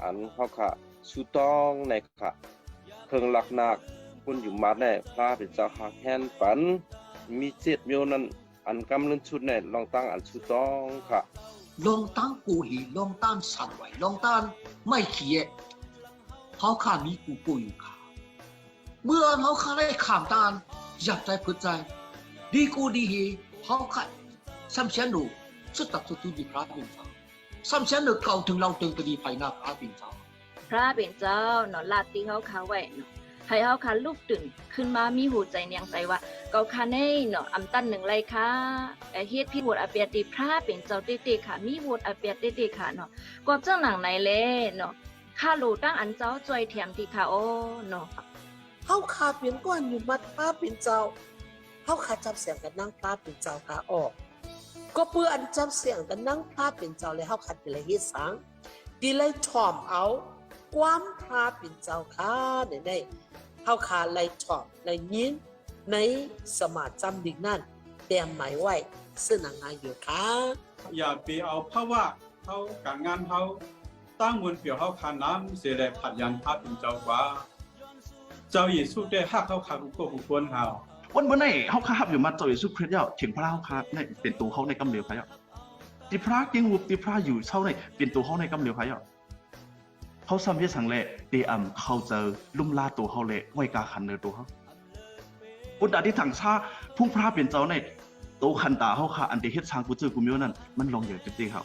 ອັນເຮົາຂ້າຊູຕ້ອງໃນຂ້າ ເຄິ່ງຫຼັກໜັກ ຄຸນຢູ່ໝັດແນ່ ພະເປັນເຈົ້າຮັກແຮນປັນ ມີເຈັດໂມງນັ້ນ ອັນກຳເລີນສຸດແນ່ ລອງຕັ້ງອັນຊູຕ້ອງຂ້າ ລອງຕັ້ງໂກເຮ ລອງຕ້ານສັນໄຫວ ລອງຕ້ານໄມ້ຂີ້ແຍະ ເຮົາຂ້າມີກູໂກຢູ່ຂ້າ ເມື່ອເຮົາຂ້າໄດ້ຂ້າມຕ້ານ ຢາກໃຈເພິດໃຈ ດີໂກດີເຮ ເຮົາຂ້າ ສຳເຊນໂນ ສຸດຕັກສຸດຕູນດີພະເປັນເຈົ້າ ສຳເຊນໂນ ເກົາເຖິງເຫຼົ່າເຖິງກະດີໄພໜ້າພະເປັນເຈົ້າ ພະເປັນເຈົ້າເນາະ ລາດຕິເຮົາຂ້າໄວ້ເນາະ ໃຫ້ເຮົາຂ້າລຸກຕື່ນຂຶ້ນມາ ມີຫົວໃຈນຽງໃຈວ່າ ເກົາຂ້າແນ່ເນາະ ອຳຕັນໜຶ່ງໄລຂ້າ ເຮັດຜິດໂຫດອາແປດຕິພະເປັນເຈົ້າເຕ້ໆຂ້າ ມີໂຫດອາແປດເຕ້ໆຂ້າເນາະ ກອບຈັ່ງໜັງໃນແລເນາະ ຂ້າໂລຕັ້ງອັນເຈົ້າຊ່ວຍແຖມຕິຂ້າອໍເນາະ ເຮົາຂ້າເປັນກ້ອນຢູ່ໝັດພະເປັນເຈົ້າ ເຮົາຂ້າຈັບແສງກັນນັ່ງພະເປັນເຈົ້າຂ້າອໍ ກໍເພື່ອອັນຈັບແສງກັນນັ່ງພະເປັນເຈົ້າແລ ເຮົາຂ້າຈະໄດ້ເຮັດສັງ ທີ່ໄດ້ຖ່ອມເອົາຄວາມພະເປັນເຈົ້າຂ້າ ໃນໃນ ເຮົາຂ້າໄດ້ຖ່ອມໄດ້ຍິນໃນສະໝາດຈຳລິກນັ້ນ ແຕ້ມໝາຍໄວ້ເຊິ່ງນາງງານຢູ່ຂ້າ ຢ່າໄປເອົາພາວະເຮົາ ການງານເຮົາ ຕັ້ງມົນປ່ຽວເຮົາຂ້ານຳເສຍແລ ຜັດຍັນພະເປັນເຈົ້າວ່າ ເຈົ້າເຢຊູໄດ້ຮັກເຮົາຂ້າທຸກຄົນທຸກຄົນເຮົາ ວັນມື້ໃນເຮົາຂ້າຮັບຍອມຮັບເຈົ້າເຢຊູຄຣິດແລ້ວ ເຖິງພະເຮົາຂ້າໃນເປັນໂຕເຮົາໃນກຳດຽວຂ້າ ຕິພະເກັ່ງຮູບ ຕິພະຢູ່ເຊົາໃນເປັນໂຕເຮົາໃນກຳດຽວຂ້າ ເຮົາຊ້ຳເຮັດສັງແລ ເຕອຳເຂົ້າໃຈ ລຸມລາໂຕເຮົາແລ ໄວ້ກາຂັນເນີໂຕເຮົາ ບຸດຕາທີ່ຖັງຊາ ພຸງພະເປັນເຈົ້າໃນໂຕຂັນຕາເຮົາຂ້າ ອັນໄດ້ເຮັດສ້າງກູເຈີກູມີວນັ້ນ ມັນລອງໃຫຍ່ເຕັມເຕເຮົາ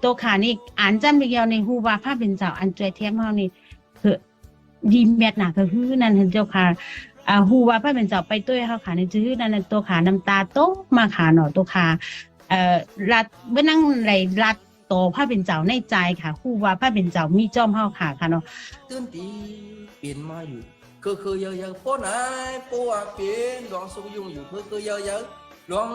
ໂຕຂ້ານີ້ ອານຈຳລິກແລ້ວນີ້ ຮູ້ວ່າພະເປັນເຈົ້າອັນຊ່ວຍແຖມເຮົານີ້ ຄື ດີແມັດນະ ກະຄືນັ້ນຫັ້ນເຈົ້າຂ້າ ອາ ຮູ້ວ່າພະເປັນເຈົ້າໄປໂຕເຮົາຂ້ານີ້ ຄືນັ້ນ ໂຕຂ້ານ້ຳຕາຕົກມາຂ້າເນາະ ໂຕຂ້າ ເອີ ລັດ ເບິ່ງນັ່ງໄດ້ລັດ ຕໍ່ພະເປັນເຈົ້າໃນໃຈຂ້າ ຮູ້ວ່າພະເປັນເຈົ້າມີຈອມເຮົາຂ້າ ຂ້າເນາະ ຕື່ນຕີເປັນມາຢູ່ ເຄີໆເຍີໆ ພໍ່ນາຍ ເພາະວ່າເປັນຫຼວງຊົງຍຸງຢູ່ ເຄີໆເຍີໆ ຫຼວງ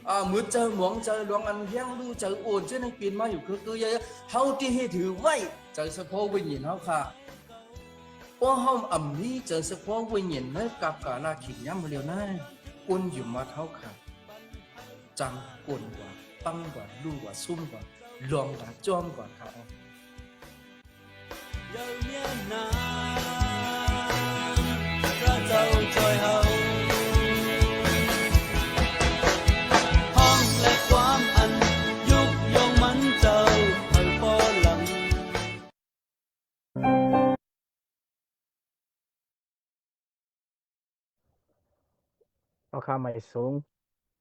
ອາ ມືດໃຈໝອງໃຈ ຫຼວງອັນແຮງຮູ້ໃຈໂອນ ເຈົ້າໃນເປັນມາຢູ່ ເຄີໆເຍີໆ ເຮົາທີ່ເຮັດຖືໄວ້ ໃຈສະເພາະວິນຍານເຮົາຂ້າ ເພາະເຮົາອຳມີໃຈສະເພາະວິນຍານ ໃນກັບກາລະຂີດຍາມມື້ລຽວນາ ຄົນຢູ່ມາເຮົາຂ້າ ຈັງກົນກວ່າ ປັງກວ່າ ຮູ້ກວ່າ ຊຸມກວ່າ ລອງກວ່າ ຈອມກວ່າ ຂ້າອອກ ເຈົ້າຊ່ອຍເຮົາ ຫ້ອງແລະຄວາມອັນຍຸກຍົງມັນເຈົ້າໃຫ້ພໍລຳ. ເຮົາຂ້າໄມສູງ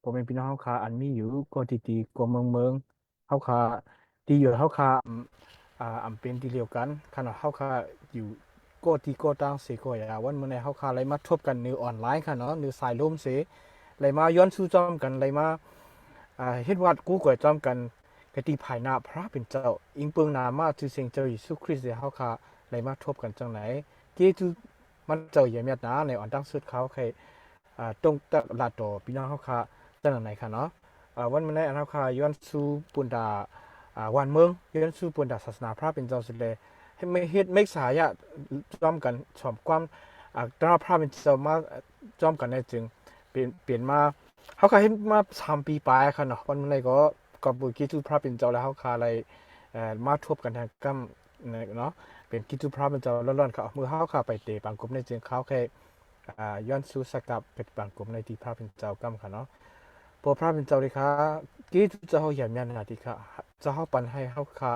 ພໍ່ແມ່ພີ່ນ້ອງເຮົາຂ້າອັນມີຢູ່ກໍຕິຕິກໍເມືອງເມືອງ ເຮົາຂ້າທີ່ຢູ່ເຮົາຂ້າ ອາ ອຳເປັນທີ່ລຽວກັນ ຄັນວ່າເຮົາຂ້າຢູ່ກໍຕິກໍຕ່າງເສກໍຢ່າ ວັນມື້ໃນເຮົາຂ້າໄດ້ມາທົບກັນໃນອອນລາຍຄ່ະເນາະ ໃນສາຍລົມເສ ໄດ້ມາຍ້ອນສູ່ຈອມກັນ ໄດ້ມາ ອາ ເຮັດວັດກູ້ກວຍຈອມກັນ ກະຕິພາຍໜ້າພະເປັນເຈົ້າ ອີງເປິງນາມາຊື່ເສງເຈົ້າເຢຊູຄຣິດ ເຮົາຂ້າໄດ້ມາທົບກັນຈັ່ງໃດ ເກຈູມັນເຈົ້າຢ່າແມັດນາ ໃນອອນຕັ້ງສຸດເຂົາໄຄ ອາ ຕົງຕະຫຼາດຕໍ່ພີ່ນ້ອງເຮົາຂ້າຈັ່ງໃດຂ້ະເນາະ ອາ ວັນມື້ໃນອັນເຮົາຂ້າຍ້ອນສູ່ປຸນດາ ອາ ຫວານເມືອງ ຍ້ອນສູ່ປຸນດາສາສະໜາພະເປັນເຈົ້າສຸດແລ ເຮັດເມກສາຍະ ຈອມກັນ ສອມຄວາມ ອາ ຕາພະເປັນເຈົ້າມາ ຈອມກັນໃນຈຶ່ງ ເປັນ ເປັນມາ ເຮົາກໍເຮັດມາສາມປີປາຍຄ່ະເນາະ ວັນມື້ໃນກໍຂອບຄຸນເກຈູພະເປັນເຈົ້າ ແລະ ເຮົາຂ້າໄດ້ ເອີ ມາທົບກັນທາງກ້ຳເນາະ ເປັນເກຈູພະເປັນເຈົ້າລ້ວນໆ ເຂົາເມື່ອເຮົາຂ້າໄປເຕະປາງກົບໃນຈຶ່ງເຂົາແຄ່ ອາ ຍ້ອນສູ່ສະກັບເປັນປາງກົບໃນທີ່ພະເປັນເຈົ້າກ້ຳຄ່ະເນາະ ພໍພະເປັນເຈົ້າດີຄ່ະ ເກຈູເຈົ້າເຮົາຢ່າມຍານາດີຄ່ະ ເຈົ້າເຮົາປັນໃຫ້ເຮົາຂ້າ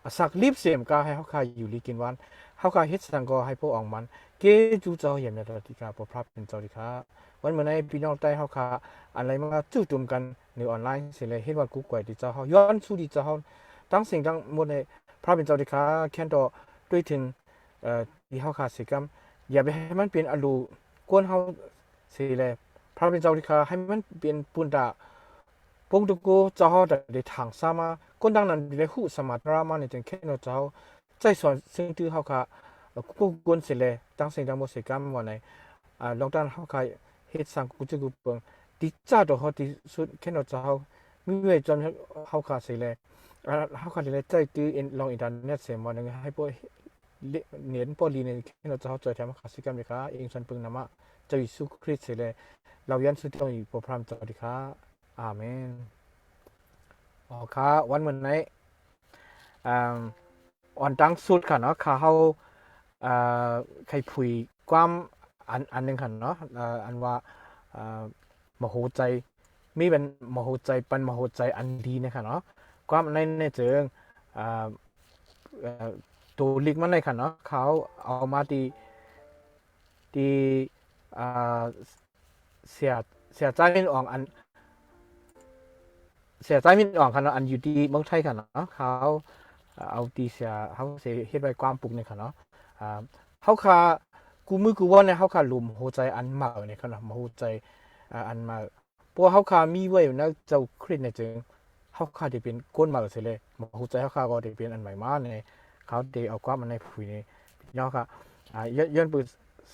ອາ ສັກລິບເສມກາໃຫ້ເຮົາຂ້າຢູ່ດີກິນຫວານ ເຮົາຂ້າເຮັດສັງກໍໃຫ້ພະອົງມັນ ເກຈູເຈົ້າເຮົາຢ່າມຍານາດີຄ່ະ ພໍພະເປັນເຈົ້າດີຄ່ະ ວັນມື້ໃນພີ່ນ້ອງໃຕ້ເຮົາຂ້າ ອັນໄດ້ມາຈຸ້ມກັນໃນອອນລາຍເສແລ ເຮັດວັດກູ້ກວຍທີ່ເຈົ້າເຮົາ ຍ້ອນສູ່ທີ່ເຈົ້າເຮົາ ທັງສິ່ງທັງໝົດໃນພະເປັນເຈົ້າດີຄ່ະ ແຄ້ນຕໍ່ດ້ວຍເຖິງ ເອີ ທີ່ເຮົາຂ້າເສກຳ ຢ່າໄປໃຫ້ມັນເປັນອາລຸກວນເຮົາເສແລ ພະເປັນເຈົ້າດີຄ່ະ ໃຫ້ມັນເປັນປຸນຕາ ປົງຕະໂກ ເຈົ້າເຮົາໄດ້ຖາງສາມາ ຄົນດັ່ງນັ້ນໄດ້ຮູ້ສະມາດຕະລາມາໃນເຖິງແຄ້ນເຮົາ ໃຈສອນເຊິ່ງຕື້ເຮົາຂ້າ ເອີ ກຸກກຸນເສແລ ຕັ້ງເສັງຕັ້ງໝົດເສກຳວ່າໃນ ອາ ລອງຕ້ານເຮົາຂ້າເຮັດສ້າງກຸຈຸກຸເປິງ ຕິຈາໂຕເຮົາທີ່ສຸດແຄ້ນເຮົາ ມີໄວ້ຈອນເຮົາຂ້າເສແລ ອາ ເຮົາຂ້າໄດ້ໃຈຕື້ເອັນ ລອງອິນເຕີເນັດເສມວ່າໜຶ່ງ ໃຫ້ພວກເນນພວກລີໃນແຄ້ນເຮົາ ຈອຍແຖມເຮົາຂ້າຊິກຳເດຄ່າ ເອງສັນເປິງນາມະ ເຈົ້າເຢຊູຄຣິດເສແລ ລາວຢ້ານສຸດຕ້ອງອີກໂປຣພຣາມເຈົ້າດີຄ່າ ອາເມນ. ອໍ ຄ່າ ວັນມື້ໃນ ອາ ອນຕັ້ງສຸດຂະເນາະ ຂ້າເຮົາ ເອີ ໄຂຜຸຍຄວາມອັນ ອັນໜຶ່ງຂະເນາະ ເອີ ອັນວ່າ ເອີ ມະໂຫໃຈ ມີແມ່ນມະໂຫໃຈ ປັນມະໂຫໃຈອັນດີນະຂະເນາະ ຄວາມອັນໃນ ໃນເຊີງ ເອີ ເອີ ໂຕລິກມັນໃນຂະເນາະ ເຂົາເອົາມາທີ່ ທີ່ ອ່າ ເສຍ ເສຍຈ່າຍມິນອອງ ອັນ ເສຍຈ່າຍມິນອອງຂະເນາະ ອັນຢູ່ທີ່ເມືອງໄທຂະເນາະ ເຂົາເອົາທີ່ເສຍ ເຮົາເສຍເຮັດໄວ້ກວາມປຸກນີ້ຂະເນາະ ອ່າ ເຮົາຄາ ກູ່ມື້ກູ່ວັນນີ້ ເຮົາຄາລົມຫົວໃຈອັນເໝີນີ້ຂະເນາະ ມະໂຫໃຈ ອ່າ ອັນເໝີ ເພາະວ່າເຮົາຄາມີໄວ້ໃນເຈົ້າຄຣິດໃນເຈິງ ເຮົາຄາໄດ້ເປັນຄົນໃໝ່ເສຍເລີຍ ຫົວໃຈເຮົາຄາກໍໄດ້ເປັນອັນໃໝ່ມາໃນ ເຂົາໄດ້ເອົາຄວາມອັນໃນຜຸຍນີ້ເນາະ ອ່າ ຍ້ອນ ຍ້ອນປຶກ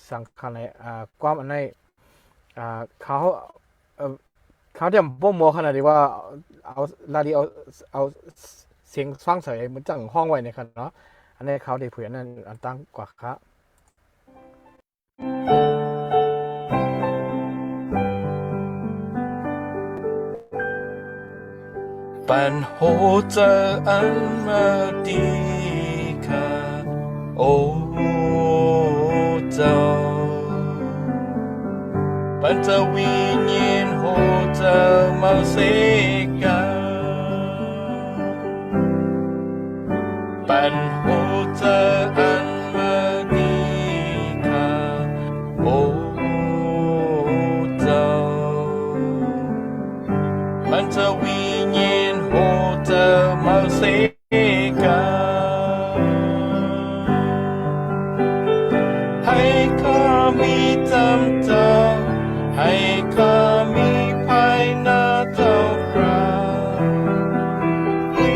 ສັງຂານໃນ ອ່າ ຄວາມອັນໃນ ອ່າ ເຂົາ ເອີ ເຂົາໄດ້ບໍ່ໝໍຂະໜາດທີ່ວ່າ ເອົາລາລີ ເອົາ ເອົາສຽງຟັງໃສ່ ມັນຈັ່ງຮ້ອງໄວ້ໃນຂະເນາະ ອັນໃນເຂົາໄດ້ຜຸຍອັນນັ້ນ ອັນຕັ້ງກວ່າຄະ. ປັນຫົວໃຈອັນເໝີດີຂ້າ ໂອເຈົ້າ ປັນຈະວິນຍານຫົວໃຈເໝີເສກາ ປັນຫົວໃຈອັນເໝີດີຂ້າ ໂອເຈົ້າ ປັນຈະວິນຍານຫົວໃຈເໝີເສກາ ໃຫ້ຂ້າມີຈຳເຈົ້າ ໃຫ້ຂ້າມີພາຍໜ້າເຈົ້າພຣະ ວິ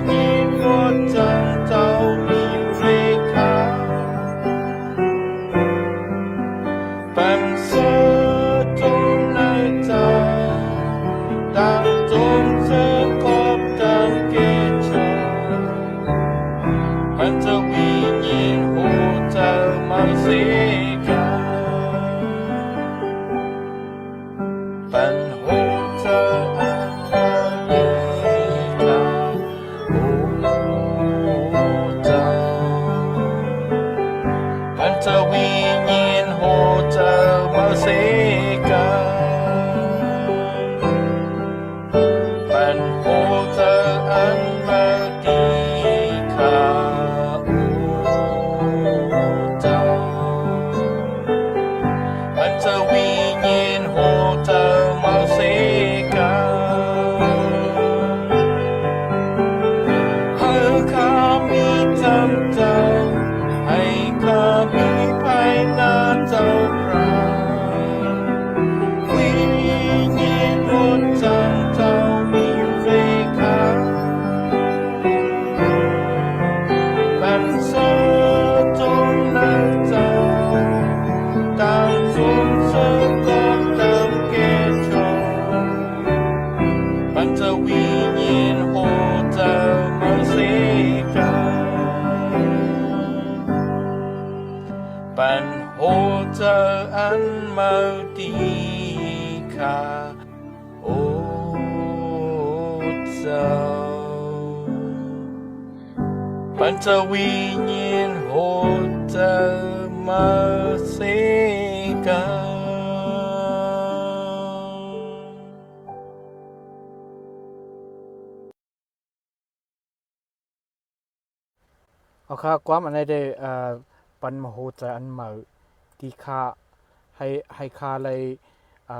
ນຍານຫົວໃຈເຈົ້າມີເລຂາ ປັນເສີຕົງໃນເຈົ້າ ຕາມຕົງເສີກອບຕາມແກ່ເຈົ້າ ປັນຈະວິນຍານຫົວໃຈເໝີເສກາ ປັນຫົວໃຈອັນເໝີດີຂ້າ ໂອເຈົ້າ ປັນຈະວິນຍານຫົວໃຈເໝີເສກາ ປັນຫົວໃຈອັນເໝີດີຂ້າ ໂອເຈົ້າ ປັນຈະວິນຍານຫົວໃຈເໝີເສກາ ໃຫ້ຂ້າມີຈຳເຈົ້າ ໃຫ້ຂ້າມີພາຍໜ້າເຈົ້າພຣະ ວິນຍານຫົວໃຈເຈົ້າມີເລຂາ ປັນເສີຕົງໃນເຈົ້າ ຕາມສົມເສີກອບຕາມແກ່ເຈົ້າ ປັນຈະວິນຍານຫົວໃຈເໝີເສກາ ປັນຫົວໃຈອັນເໝີດີຂ້າ ໂອເຈົ້າ ປັນຈະວິນຍານຫົວໃຈເໝີເສກາ. ເອົາຄ່າຄວາມອັນໃດໄດ້ ເອີ ປັນມະໂຫໃຈອັນເໝີ ທີ່ຂ້າ ໃຫ້ ໃຫ້ຂ້າໄດ້ ເອີ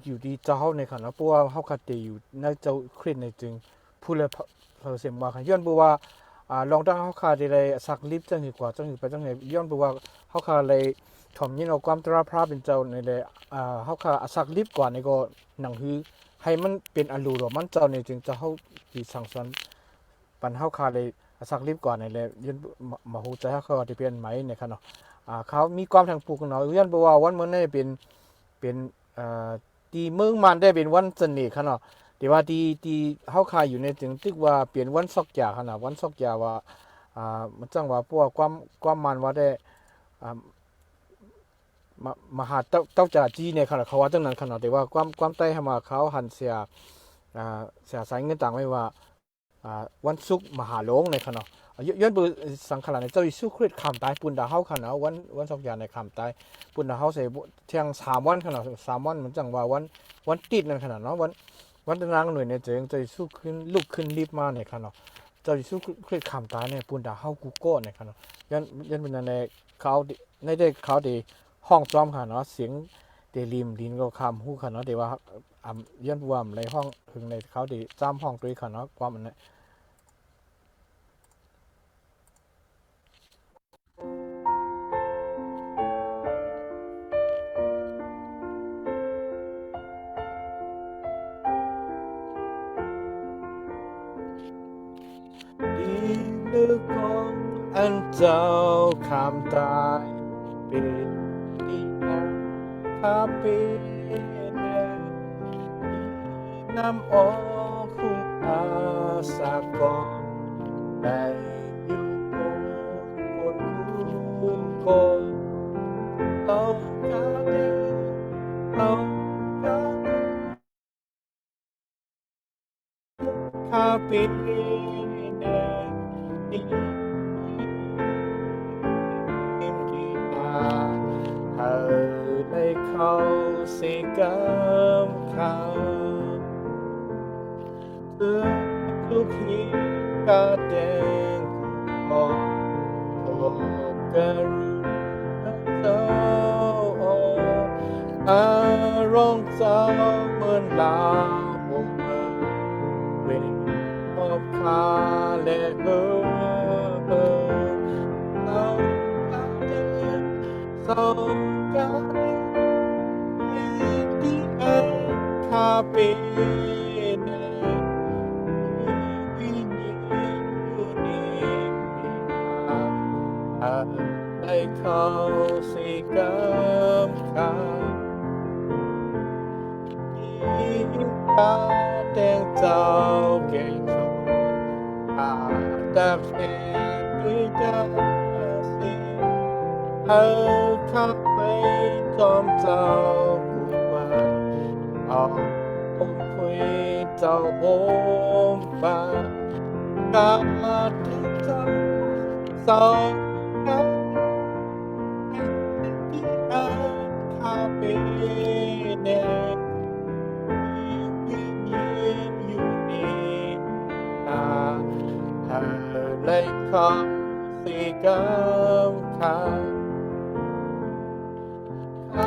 ຢູ່ດີເຈົ້າເຮົາໃນຂະເນາະ ເພາະວ່າເຮົາຂ້າໄດ້ຢູ່ໃນເຈົ້າຄຣິດໃນຈຶ່ງ ຜູ້ລະເພີເສມວ່າ ຍ້ອນເພາະວ່າ ອາ ລອງຕັ້ງເຮົາຂ້າໄດ້ ໄດ້ສັກລິບຈັ່ງໃດກວ່າ ຈັ່ງໃດໄປຈັ່ງໃດ ຍ້ອນເພາະວ່າເຮົາຂ້າໄດ້ຖ່ອມຍິນເອົາຄວາມຕາພຣະເປັນເຈົ້າໃນແລະ ອາ ເຮົາຂ້າອາສັກລິບກວ່າໃນກໍໜັງຮື ໃຫ້ມັນເປັນອາໂລດອກມັນເຈົ້າໃນຈຶ່ງເຈົ້າເຮົາຊິສັ່ງສອນ ປັນເຮົາຄາເລີຍອາສັກລິບກ່ອນນີ້ແຫຼະ ຍ້ອນມະ ມະໂຫໃຈເຮົາຄາທີ່ປ່ຽນໃໝ່ນີ້ຄະເນາະ ອາ ເຂົາມີຄວາມທັງປຸກເນາະ ຍ້ອນເພາະວ່າວັນມື້ນີ້ເປັນ ເປັນ ເອີ ທີ່ເມືອງມານໄດ້ເປັນວັນສະເໜ່ຄະເນາະ ແຕ່ວ່າທີ່ ທີ່ເຮົາຄາຢູ່ນີ້ຈຶ່ງຖືກວ່າເປັນວັນຊອກຢາຄະເນາະ ວັນຊອກຢາວ່າ ອາ ມັນຈັ່ງວ່າ ເພາະວ່າຄວາມ ຄວາມມານວ່າໄດ້ ອາ ມະ ມະຫາເຕົ້າ ເຕົ້າຈາຈີ່ນີ້ຄະເນາະ ເຂົາວ່າຈັ່ງນັ້ນຄະເນາະ ແຕ່ວ່າຄວາມ ຄວາມໃຕ້ເຮົາມາ ເຂົາຫັນເສຍ ອາ ເສຍສາຍເງິນຕ່າງໄວ້ວ່າ ອາ ວັນສຸກມະຫາໂລງນີ້ຄະເນາະ ຍ້ອນ ຍ້ອນເປີສັງຂາລານີ້ ເຈົ້າເຢຊູຄຣິດຂ້າມຕາຍປຸນດາເຮົາຂະເນາະ, ວັນ ວັນສັກຢານໃນຂ້າມຕາຍປຸນດາເຮົາໃສ່ ທຽງສາມວັນຂະເນາະ, ສາມວັນ ມັນຈັ່ງວ່າວັນ ວັນຕິດນັ້ນຂະເນາະ, ວັນ ວັນຕະນາງໜ່ວຍນີ້ ເຈົ້າ ເຈົ້າເຢຊູຂຶ້ນ ລຸກຂຶ້ນລິບມານີ້ຂະເນາະ, ເຈົ້າເຢຊູຄຣິດຂ້າມຕາຍນີ້ປຸນດາເຮົາກູ່ກ້ອນນີ້ຂະເນາະ. ຍ້ອນ ຍ້ອນເປັນນັ້ນແຫຼະ ເຂົາ ໃນແຕ່ເຂົາໄດ້ຮ້ອງຈອມຂະເນາະ, ສຽງໄດ້ລິມດິນກໍຂ້າມຫູຂະເນາະ, ແຕ່ວ່າ ອາ ຍ້ອນວ່າໄດ້ຮ້ອງເຖິງໃນເຂົາໄດ້ຈຳຮ້ອງໂດຍຂະເນາະ, ຄວາມອັນນັ້ນ ດີເລີກອງອັນເຈົ້າຂ້າມຕາຍ ເປັນທີ່ອັນຄາເປແນ ນຳອອກຄູອາສາກອງ ໄດ້ຢູ່ຄົນຄູກອງ ເອົາກາເດ ເອົາກາເດ ຄາເປແນ ເປັນທີ່ອາ ໃຫ້ໄດ້ເຂົ້າເສກຳຄາ ເອີ ທຸກທີ່ກາແຕ່ງ ຂໍ ຂໍກະລຸນາເຈົ້າອອກ ອາ ລອງເຈົ້າເມີນລາວ ເມືນເວັນຂອບຄາແລະເອີ ເອີ ເຈົ້າກາແຕ່ງ ເຈົ້າກະເປັນທີ່ອັນຄາເປແນ ມີວິນຍານຢູ່ນີ້ ອັນໄດ້ເຂົ້າເສກຳຄາ ທີ່ກາແຕ່ງເຈົ້າແກ່ ຂ້າຕັກແທນດ້ວຍຕາເສ ເອົາຂ້າໄປຈອມເຈົ້າກຸມານ ເອົາອົງຄຸຍເຈົ້າໂຮມບານ ກາແຕ່ງເຈົ້າ ເຈົ້າກາແຕ່ງທີ່ອັນຄາເປແນ ມີວິນຍານຢູ່ນີ້ ນາ ໃຫ້ໄດ້ຄຳສິກຳຄາ ຂ້າ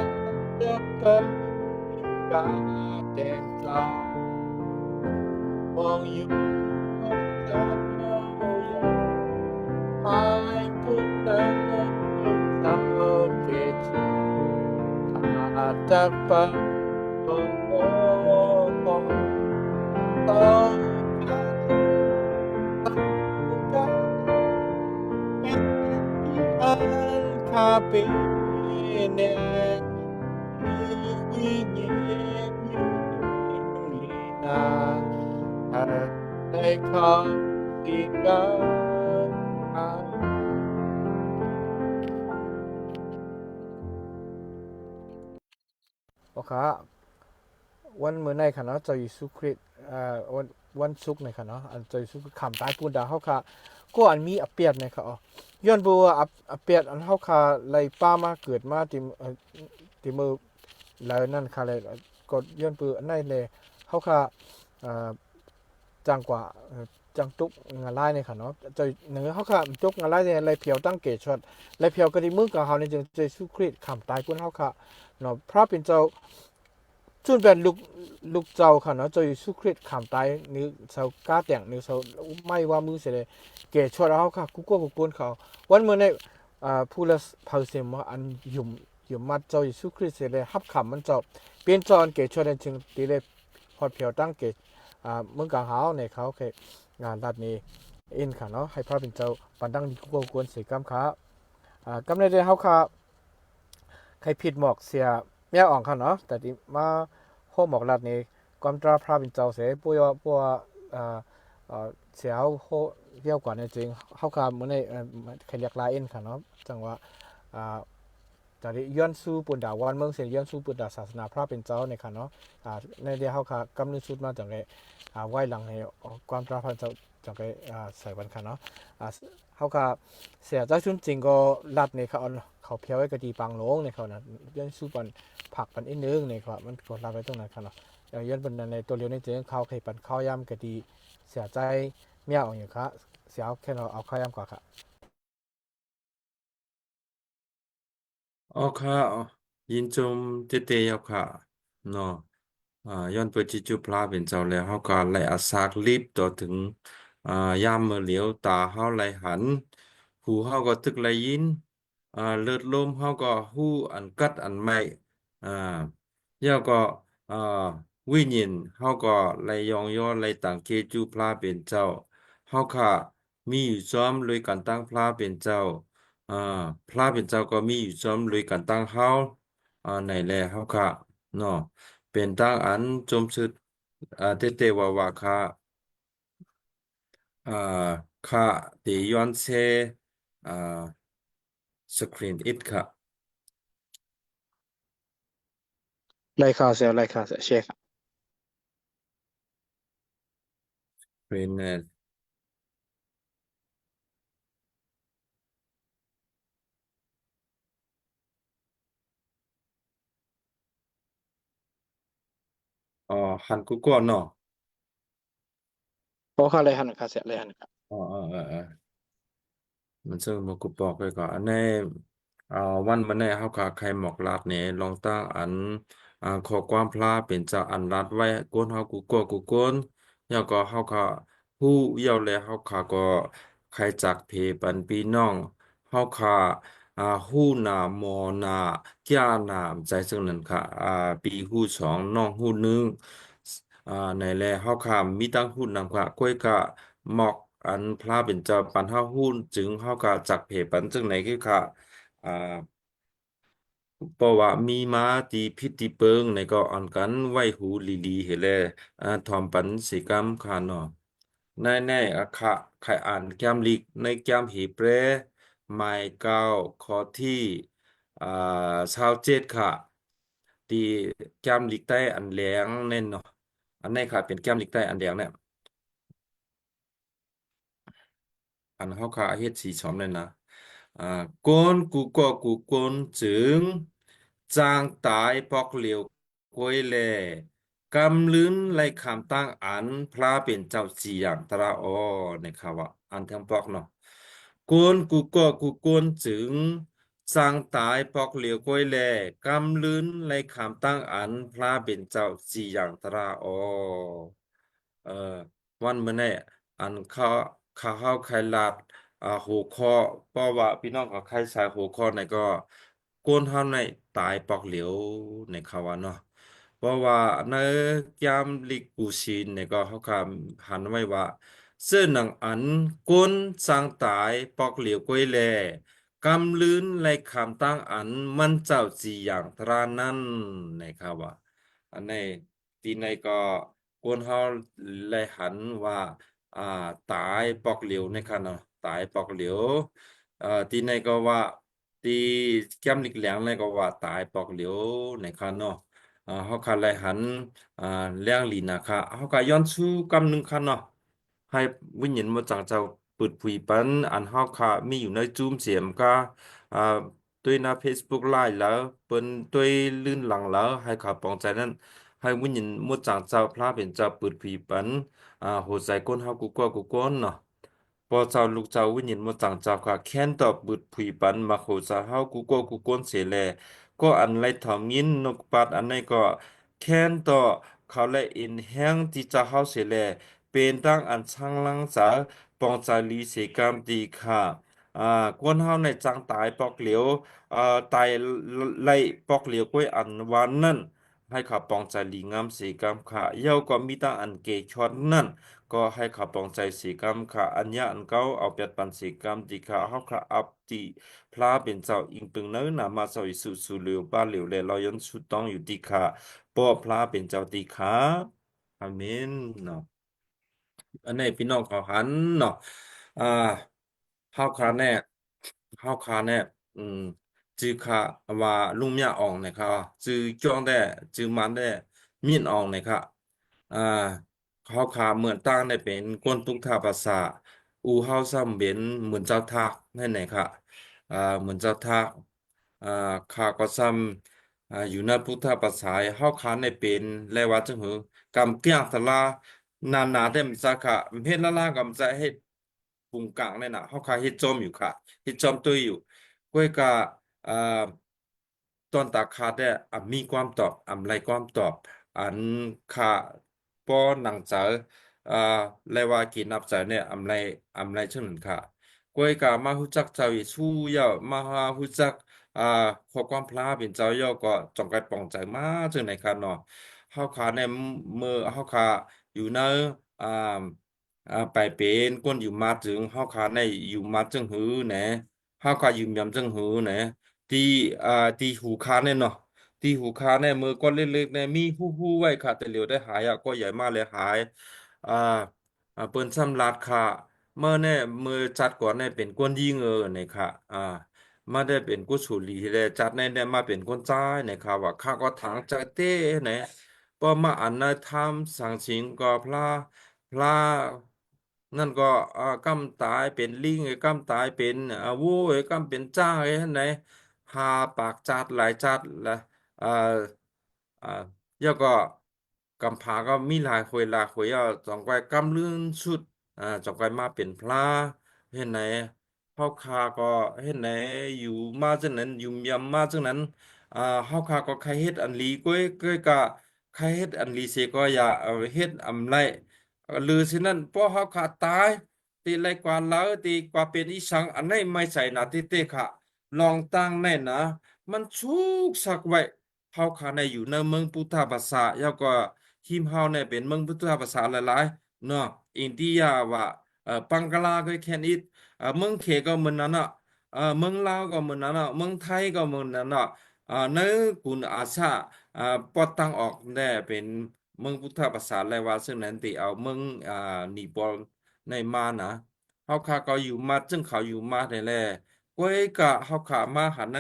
ຈະເປັນກາແຕ່ງເຈົ້າ ມອງຢູ່ເຈົ້າ ໃຫ້ຜູ້ນັ້ນເຈົ້າເກດ ຂ້າຈະໄປ ຕ້ອງການ ຕ້ອງການ ເປັນທີ່ອັນຄາເປແນ ມີວິນຍານຢູ່ໃນນີ້ນາ ໃຫ້ໄດ້ຄຳສິກຳຄາ. ໂອເຄ ວັນມື້ໃນຂະເນາະ ເຈົ້າເຢຊູຄຣິດ ເອີ ວັນ ວັນສຸກໃນຂະເນາະ ອັນເຈົ້າເຢຊູຄຣິດຂ້າມຕາຍປຸນດາເຮົາຄະ ກໍອັນມີອາປຽດໃນຂະ ຍ້ອນເພາະວ່າອາ ອາປຽດອັນເຮົາຄະໄລ່ປາມາເກີດມາທີ່ ເອີ ທີ່ມື້ລາວນັ້ນຄະ ແລະ ກໍຍ້ອນເພາະອັນໃນແລະ ເຮົາຄະ ເອີ ຈັ່ງກວ່າ ເອີ ຈັ່ງຕົກງາລາຍໃນຂະເນາະ ເຈົ້າ ເຮົາຄະຕົກງາລາຍໃນ ໄລ່ຜຽວຕັ້ງເກດຊອດ ໄລ່ຜຽວກະຕິເມືອງກາງເຮົານີ້ ຈຶ່ງເຈົ້າເຢຊູຄຣິດຂ້າມຕາຍປຸນເຮົາຄະເນາະ ພະເປັນເຈົ້າ ສູນແປດ ລູກ ລູກເຈົ້າຂະເນາະ ເຈົ້າເຢຊູຄຣິດຂ້າມຕາຍ ໜືເສົາກາແຕງ ໜືເສົາໄມ້ວ່າມືເສຍແລະ ແກ່ຊອດເຮົາຄະ ກູກວນ ກູກວນເຂົາ ວັນມື້ໃນ ອາ ຜູ້ລະເຜີເສມວ່າ ອັນຫຍຸມ ຫຍຸມມັດເຈົ້າເຢຊູຄຣິດເສຍແລະ ຮັບຄຳມັນເຈົ້າ ເປັນເຈົ້າອັນແກ່ຊອດນັ້ນ ຈຶ່ງຕິໄດ້ຮອດແຜວຕັ້ງເກດ ອາ ເມືອງກາງເຮົາໃນເຂົາແຄ່ ອາ ລັດນີ້ເອງຂະເນາະ ໃຫ້ພະເປັນເຈົ້າ ປານດັ່ງນີ້ ກູກວນ ກູກວນເສກຳຄະ ອາ ກຳໃນເດເຮົາຄະ ໃຫ້ຜິດໝອກເສຍ ແມວອອງເຂົາເນາະ ແຕ່ທີ່ມາໂຮມອອກລັດນີ້ ກວາມຕາພະເປັນເຈົ້າເສຍ ປົວ ປົວ ເອີ ເອີ ເສຍເຮົາໂຮ ຮຽວກວ່ານີ້ຈຶ່ງ ເຮົາຄະມື້ນີ້ ເອີ ໃຫ້ລຽກລາເອັນຂະເນາະ ຈັ່ງວ່າ ອາ ຕອນນີ້ຍ້ອນຊູປຸນດາວັນເມືອງເສຍ ຍ້ອນຊູປຸນດາສາສະໜາພະເປັນເຈົ້ານີ້ຂະເນາະ ອາ ໃນເດເຮົາຄະກຳໜຶ່ງສຸດມາຈັ່ງໄດ້ ອາ ໄວ້ຫຼັງໃຫ້ກວາມຕາພະເປັນເຈົ້າ ຈະໄດ້ ອ່າ ໃສ່ບັນຄັນເນາະ ອ່າ ເຮົາກະເສຍໃຈສຸດຈິງກໍລັດໃນເຂົາ ເຂົາພຽວໄວ້ກະດີປາງໂລງໃນເຂົານະ ຍ້ອນສູ້ປັນຜັກປັນອີກໜຶ່ງໃນເຂົາ ມັນກໍລັດໄວ້ຕົງນັ້ນຄະເນາະ ເອີ ຍ້ອນເປັນໃນຕົວລຽວນີ້ຈຶ່ງເຂົາເຄີຍປັນເຂົ້າຢາມກະດີເສຍໃຈ ແມວເອົາຫຍັງຄະ ເສຍເອົາແຄ່ເອົາເຂົ້າຢາມກວ່າຄະ. ອໍ ຄະ ຍິນຊົມເຕເຕເຈົ້າຄະເນາະ ອ່າ ຍ້ອນເປີດຈິດຈຸພລາເປັນເຈົ້າແລ້ວ ເຮົາກະໄດ້ອາສາກລິບຕໍ່ເຖິງ ອ່າ ຍາມເມື່ອຫຼຽວຕາເຮົາໄດ້ຫັນ ຫູເຮົາກໍຕຶກໄດ້ຍິນ ອ່າ ເລີດລົມເຮົາກໍຮູ້ອັນກັດອັນໄໝ້ ອ່າ ແລ້ວກໍ ອ່າ ວິນຍານເຮົາກໍໄດ້ຍ້ອງຍໍໄດ້ຕັ້ງເຄຈູພລາເປັນເຈົ້າ ເຮົາຄະມີຢູ່ພ້ອມໂດຍການຕັ້ງພລາເປັນເຈົ້າ ອ່າ ພລາເປັນເຈົ້າກໍມີຢູ່ພ້ອມໂດຍການຕັ້ງເຮົາ ອ່າ ໃນແລເຮົາຄະເນາະ ເປັນຕັ້ງອັນຈົມສຸດ ອ່າ ເຕເຕວ່າວ່າຄະ ອ່າ ຄະເຕຍ້ອນແຊ ອ່າ ສະກຣີນອີກຄະ ໄລ່ຂ່າວແຊວ ໄລ່ຂ່າວແຊວ ແຊຄ່ະ ສະກຣີນແຊ ອໍ ຫັ້ນກູກອນເນາະ. ອໍ ຄ່ະ ໄດ້ຫັນຄ່ະ ແຊະ ໄດ້ຫັນຄ່ະ ອໍ ເອີ ເອີ ເອີ ມັນເຊິ່ງບໍ່ກຸບປອກໄວ້ກ່ອນ ອັນນີ້ ເອີ ວັນມື້ນີ້ເຮົາກະໄຂໝອກລາດແດ່ລອງຕັ້ງອັນ ອ່າ ຂໍ້ຄວາມພລາເປັນເຈົ້າອັນລາດໄວ້ ກົນເຮົາກຸກອກກຸກຄົນ ແລ້ວກໍເຮົາກະຮູ້ແລ້ວແລະ ເຮົາກະກໍໄຂຈັກເຜປັນພີ່ນ້ອງ ເຮົາຄະ ອ່າ ຮູ້ໜ້າໝໍໜ້າ ກ້າໜ້າໃຈເຊິ່ງນັ້ນຄະ ອ່າ ພີ່ຮູ້ສອງ ນ້ອງຮູ້ໜຶ່ງ ອ່າ ໃນແລເຮົາຄະມີຕັ້ງຮູ້ນຳຄະ ກ້ອຍກະໝອກອັນພລາເປັນເຈົ້າປັນເຮົາຮູ້ ຈຶ່ງເຮົາກະຈັກເຜປັນຈັ່ງໃດຄືຄະ ອ່າ ເພາະວ່າມີມາຕິພິດຕິເປິງໃນກໍອັນກັນໄວ້ຫູລີໆເຮັດແລ ອ່າ ຖ່ອມປັນເສກຳຄະເນາະ. ໃນ ໃນ ອ່າ ຄະ ໄຂອ່ານແກ້ມລິກ ໃນແກ້ມຮີເບຣ ໝາຍເກົ້າ ຂໍ້ທີ ອ່າ ຊາວເຈັດຄະ ທີ່ແກ້ມລິກໃຕ້ອັນແດງນັ້ນເນາະ ອັນນີ້ຄະ ເປັນແກ້ມລິກໃຕ້ອັນແດງນີ້ ອັນເຮົາຄະເຮັດສີສອມນັ້ນນະ ອ່າ ກົນກຸກອກກຸກຄົນຈຶ່ງຈັ່ງຕາຍປອກຫຼຽວ ກວຍແລ ກຳລືນໄລຄຳຕັ້ງອັນພລາເປັນເຈົ້າຈີຢ່າງຕຣາອໍ ໃນຄະວ່າ ອ່ານທຳປອກເນາະ ກົນກຸກອກກຸກຄົນຈຶ່ງຈັ່ງຕາຍປອກຫຼຽວກວຍແລ ກຳລືນໄລຄຳຕັ້ງອັນພລາເປັນເຈົ້າຈີຢ່າງຕຣາອໍ ເອີ ວັນມື້ນີ້ ອັນເຮົາ ເຮົາໄຂລາດ ອ່າ ຫົວຂໍ້ ເພາະວ່າພີ່ນ້ອງກໍໄຂສາຍຫົວຂໍ້ໃນກໍ ຄົນເຮົາໃນຕາຍປອກຫຼຽວໃນຄະວ່າເນາະ ເພາະວ່າໃນກຽມລິກປູຊິນໃນກໍເຮົາຄະຫັນໄວ້ວ່າ ເຊິ່ງໜັງອັນຄົນຈັ່ງຕາຍປອກຫຼຽວກວຍແລ ກຳລືນໄລຄຳຕັ້ງອັນມັນເຈົ້າຈີຢ່າງຕຣານັ້ນໃນຄະວ່າ ອັນໃນ ທີ່ໃນກໍຄົນເຮົາໄດ້ຫັນວ່າ ອ່າ ຕາຍປອກຫຼຽວໃນຄະເນາະ ຕາຍປອກຫຼຽວ ເອີ ທີ່ໃນກໍວ່າ ທີ່ກຽມລິກແຫຼງໃນກໍວ່າຕາຍປອກຫຼຽວໃນຄະເນາະ ເຮົາຄະໄດ້ຫັນ ອ່າ ແຫຼງລີນະຄະ ເຮົາຄະຍ້ອນຊູກຳໜຶ່ງຄະເນາະ ໃຫ້ວິນຍານໝົດຈັ່ງເຈົ້າເປີດຜຸຍປັນ ອັນເຮົາຄະມີຢູ່ໃນຈູມເສມກະ ອ່າ ໂດຍໜ້າເຟສບຸກລາຍລາວ ເພິ່ນໂດຍລື່ນຫຼັງລາວ ໃຫ້ເຂົາປອງໃຈນັ້ນ ໃຫ້ວິນຍານໝົດຈັ່ງເຈົ້າ ພລາເປັນເຈົ້າເປີດຜີປັນ ອ່າ ຫົວໃຈຄົນເຮົາກຸກອກກຸກຄົນເນາະ ພໍ່ເຈົ້າ ລູກເຈົ້າ ວິນຍານໝົດຈັ່ງເຈົ້າຂ້າ ແຄ້ນຕໍ່ເປີດຜຸຍປັນ ມາໂຄຈາເຮົາ ກຸກອກກຸກຄົນເສແລ ກໍອັນໄລທອມຍິນ ນົກປາດອັນໃດກໍ ແຄ້ນຕໍ່ເຂົາ ແລະ ເອັນແຮງທີ່ຈາເຮົາເສແລ ເປັນດັ່ງອັນຊ່າງລັງຈາ ປອງຈາລີເສກຳຕີຂ້າ ອ່າ ຄົນເຮົາໃນຈັ່ງຕາຍປອກຫຼຽວ ເອີ ຕາຍໄລ່ປອກຫຼຽວກ້ວຍອັນວ່ານັ້ນ ໃຫ້ເຂົາປອງໃຈລີງາມເສກຳຂ້າ ເຍົາກໍມີຕັ້ງອັນເກຄອດນັ້ນ ກໍໃຫ້ເຂົາປອງໃຈເສກຳຂ້າ ອັນຍາອັນເກົ່າເອົາແປດປັນເສກຳຕິຂ້າ ເຮົາຂ້າອັບຕິພລາເປັນເຈົ້າ ອີງເປິງໃນນາມະເຈົ້າເຢຊູ ຊູເລວບາເລວ ແລະ ລາວຍ້ອນຊູຕ້ອງຢູ່ຕິຂ້າ ເພາະພລາເປັນເຈົ້າຕິຂ້າ ອາເມນເນາະ ອັນນີ້ພີ່ນ້ອງເຂົາຫັນເນາະ ອ່າ ເຮົາຄາແນ່ ເຮົາຄາແນ່ ອືມ ຈື່ຄາວ່າລຸງມຽອອງນະຄະ ຈື່ຈ້ອງແດ່ ຈື່ມານແດ່ ມີນອອງນະຄະ ອ່າ ເຮົາຂ້າເໝືອນຕ່າງໄດ້ເປັນຄົນພຸດທະພາສາ, ອູ່ເຮົາຊ້ຳເປັນເໝືອນເຈົ້າທາກນັ້ນແຫຼະຄ່ະ, ເອີ ເໝືອນເຈົ້າທາກ. ເອີ ຂ້າກໍຊ້ຳ ເອີ ຢູ່ໃນພຸດທະພາສາ, ເຮົາຂ້າໄດ້ເປັນ ແລະວ່າຈັ່ງຫື ກຳກ້ຽງຕະລາ ນານາແຕ່ມັນຈະຂ້າເຮັດລະລາ ກຳຈະເຮັດປຸງກາງນັ້ນນະ, ເຮົາຂ້າເຮັດຈອມຢູ່ຄ່ະ, ເຮັດຈອມຕຸ້ຍຢູ່. ກ້ວຍກະ ເອີ ຕອນຕາຂ້າແດ່ ອຳມີຄວາມຕອບ ອຳໄລຄວາມຕອບ ອັນຂ້າບໍ່ໜັງໃຈ ເອີ ແລະວ່າກິນອັບໃຈແດ່ ອຳໄລ ອຳໄລເຊິ່ງນັ້ນຄ່ະ. ກ້ວຍກະມາຮູ້ຈັກເຈົ້າເຢຊູເຍົາ ມາຫາຮູ້ຈັກ ເອີ ຂໍ້ຄວາມພະເປັນເຈົ້າເຍົາ ກໍຈົ່ງໄກປ່ອງໃຈມາເຊິ່ງໃດຄ່ະເນາະ. ເຮົາຂ້າໃນເມື່ອເຮົາຂ້າຢູ່ໃນ ອາ ອາ ໄປເປັນຄົນຢູ່ມາດຈຶ່ງ ເຮົາຂ້າໃນຢູ່ມາດຈຶ່ງຫືແດ່ ເຮົາຂ້າຢູ່ມຽມຈຶ່ງຫືແດ່ ທີ່ ອາ ທີ່ຫູຂ້າແດ່ເນາະ ທີ່ຫູຂ້າແດ່ ເມື່ອກ່ອນເລັກໆແດ່ ມີຫູໆໄວ້ຄ່ະ ແຕ່ຫຼຽວໄດ້ຫາຍ ອາ ກໍໃຫຍ່ມາແລ້ວຫາຍ ອາ ອາ ເພິ່ນສຳລັດຂ້າ ເມື່ອແດ່ ເມື່ອຊາດກ່ອນແດ່ເປັນຄົນຍິງເອີແດ່ຄ່ະ ອາ ມາໄດ້ເປັນກຸສົລີແລ້ວ ຊາດໃນແດ່ມາເປັນຄົນຊາຍແດ່ຄ່ະ ວ່າຂ້າກໍທາງໃຈເຕ້ແດ່ ພໍມາອັນໃນທຳສັງສິງກໍພະ ພະນັ້ນກໍ ອາ ກຳຕາຍເປັນລິງ ກຳຕາຍເປັນ ອາ ໂວ ກຳເປັນຊ້າງ ເຮັດໃດ ຫ້າປາກຊາດຫຼາຍຊາດລະ ອາ ອາ ແລ້ວກໍກຳພ້າກໍມີຫຼາຍຄົນຫຼາຍຄົນ ແລ້ວຈັ່ງຄ່ອຍກຳລຶ້ນສຸດ ອາ ຈັ່ງຄ່ອຍມາເປັນພະ ເຮັດໃດ ເຮົາຂ້າກໍເຮັດໃດ ຢູ່ມາຈັ່ງນັ້ນ ຢູ່ມຽມມາຈັ່ງນັ້ນ ອາ ເຮົາຂ້າກໍໃຄ່ເຮັດອັນດີ ກ້ວຍ ກ້ວຍກະໃຄ່ເຮັດອັນດີເສຍກໍຢ່າ ເຮັດອຳໄລ ຫຼື ສະນັ້ນ ເພາະເຮົາຂ້າຕາຍ ຕິໄລກວ່າເລີ ຕິກວ່າເປັນອີ່ສັງ ອັນໃດໄມ່ໃສ່ນະ ຕິເຕຂະ ລອງຕັ້ງໃນນະ ມັນຊຸກຊັກໄວ້ ເຮົາຂ້າໃນຢູ່ໃນເມືອງພຸດທະພາສາ ແລ້ວກໍຮີມເຮົາໃນເປັນເມືອງພຸດທະພາສາຫຼາຍໆເນາະ ອິນເດຍວ່າ ເອີ ບັງກະລາກໍແຄນອິດ ເອີ ເມືອງເຂກໍເໝືອນນັ້ນເນາະ ເອີ ເມືອງລາວກໍເໝືອນນັ້ນເນາະ ເມືອງໄທກໍເໝືອນນັ້ນເນາະ ເອີ ໃນກຸນອາຊາ ເອີ ປອດຕາງອອກແດ່ເປັນ ເມືອງພຸດທະພາສາ ແລະວ່າເຊິ່ງນັ້ນ ທີ່ເອົາເມືອງ ອາ ນີປອນໃນມານະ ເຮົາຂ້າກໍຢູ່ມາດ ເຊິ່ງເຂົາຢູ່ມາດໃນແລ ກ້ວຍກະເຮົາຂ້າມາຫັນໃນ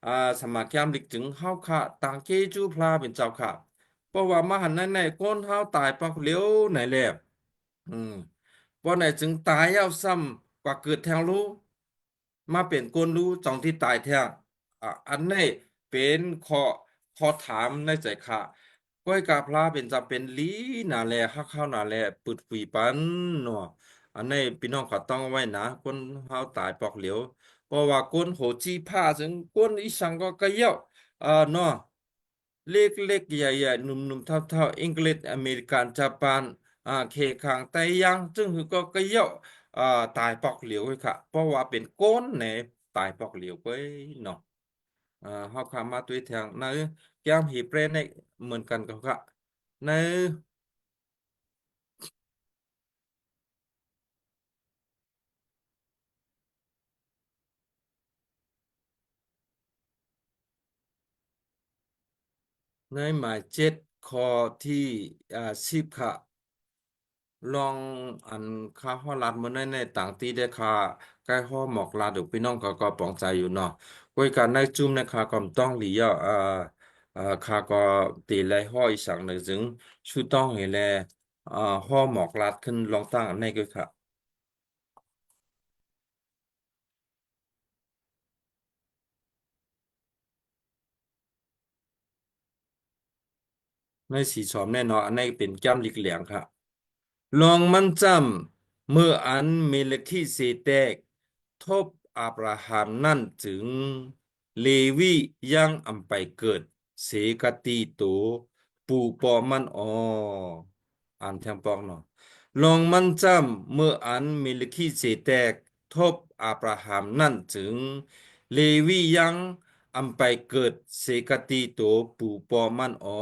ອາ ສະມາແຄມລິກຈຶ່ງ ເຮົາຂ້າຕ່າງເຈຊູພະເປັນເຈົ້າຂ້າ ເພາະວ່າມາຫັນໃນໃນ ຄົນເຮົາຕາຍປອກຫຼຽວໃນແລ ອືມ ບໍ່ໃນຈຶ່ງຕາຍແລ້ວຊ້ຳກວ່າເກີດແທງລູ ມາເປັນຄົນຮູ້ຈັ່ງທີ່ຕາຍແທ້ ອາ ອັນໃດເປັນຂໍ້ ຂໍ້ຖາມໃນໃຈຂ້າ ກ້ອຍກາພະເປັນຈຳເປັນຫຼີນາແລ ຮັກເຮົານາແລ ປຶດຂຸຍປັນເນາະ ອັນໃດພີ່ນ້ອງກໍຕ້ອງໄວ້ນະ ຄົນເຮົາຕາຍປອກຫຼຽວ ເພາະວ່າຄົນໂຫຈີພາ ເຊິ່ງຄົນອີ່ສັງກໍກະເຍົາ ເນາະ ເລັກໆ ໃຫຍ່ໆ ໜຸ່ມໆ ເຖົ້າໆ ອັງກິດ ອາເມລິກັນ ຈາປານ ອາ ເຄຄັງ ໄຕຢາງ ຈຶ່ງຫືກໍກະເຍົາ ອາ ຕາຍປອກຫຼຽວເວີຍຄະ ເພາະວ່າເປັນຄົນແດ່ ຕາຍປອກຫຼຽວເວີຍເນາະ ອາ ເຮົາຄາມາຕົວແທງໃນແກ້ມຮີເບຣໃນເໝືອນກັນກໍຄະ ໃນ ໃນໝາຍເຈັດ ຂໍ້ທີ ອາ ສິບຄະ ລອງອັນຄາຮອດລາດມື້ໃນໃນຕ່າງຕີໄດ້ຄາ ໃກ້ຮອດໝອກລາດຢູ່ ພີ່ນ້ອງເຂົາກໍປອງໃຈຢູ່ເນາະ ໂດຍການໃນຈຸ່ມໃນຄາຄວາມຕ້ອງຫຼີເຍາະ ອາ ອາ ຄາກໍຕີໄລ່ຮອດອີ່ສັງໜຶ່ງຈຶ່ງ ຊຸດຕ້ອງເຫັນແລ ອາ ຮອດໝອກລາດຂຶ້ນລອງຕັ້ງອັນໃນກໍຄະ. ໃນສີຊອມແນ່ເນາະ ອັນໃນເປັນຈ້ຳລິກແຫຼງຄະ ລອງມັນຈ້ຳ ເມື່ອອັນເມລະຄີເຊແຕກທົບອາບຣາຮາມນັ້ນຈຶ່ງ ເລວີຍັງອຳໄປເກີດເສກະຕິໂຕ ປູ່ປໍມັນອໍ ອ່ານແທງປອກເນາະ ລອງມັນຈ້ຳ ເມື່ອອັນເມລະຄີເຊແຕກທົບອາບຣາຮາມນັ້ນຈຶ່ງ ເລວີຍັງອຳໄປເກີດເສກະຕິໂຕ ປູ່ປໍມັນອໍ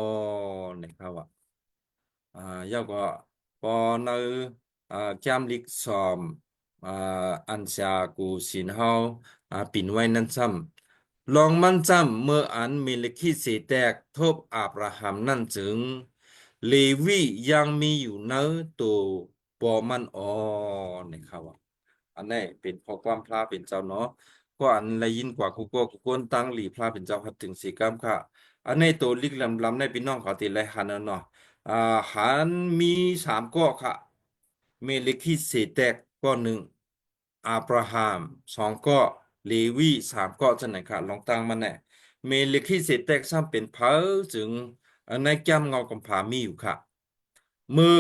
ໃນຄະວ່າ ອາ ແລ້ວກໍພໍໃນ ອາ ແກ້ມລິກຊອມ ອາ ອັນຊາກູຊິນເຮົາ ອາ ປິ່ນໄວ້ນັ້ນຊ້ຳ ລອງມັນຈ້ຳ ເມື່ອອັນເມລະຄີເຊແຕກທົບອາບຣາຮາມນັ້ນຈຶ່ງ ເລວີຍັງມີຢູ່ໃນໂຕ ປໍມັນອໍ ໃນຄະວ່າ ອັນໃດເປັນຂໍ້ຄວາມພະເປັນເຈົ້າເນາະ ກໍອັນໄດ້ຍິນກວ່າ ກູກອກກູກຄົນ ຕັ້ງລີພະເປັນເຈົ້າຮັດເຖິງສີກຳຄະ ອັນໃດໂຕລິກລຳລຳໃນ ພີ່ນ້ອງເຂົາທີ່ໄດ້ຫັນເນາະ ອ່າ ຫັນມີສາມເກາະຄະ ເມລິຄີເສແຕກເກາະໜຶ່ງ ອາບຣາຮາມສອງເກາະ ເລວີສາມເກາະ ຈັ່ງໃດຄະ ລອງຕັ້ງມາແນ່ ເມລິຄີເສແຕກຊ້ຳເປັນໃຜ ຈຶ່ງ ໃນແກ້ມເງົາກຳພາມີຢູ່ຄະ ເມື່ອ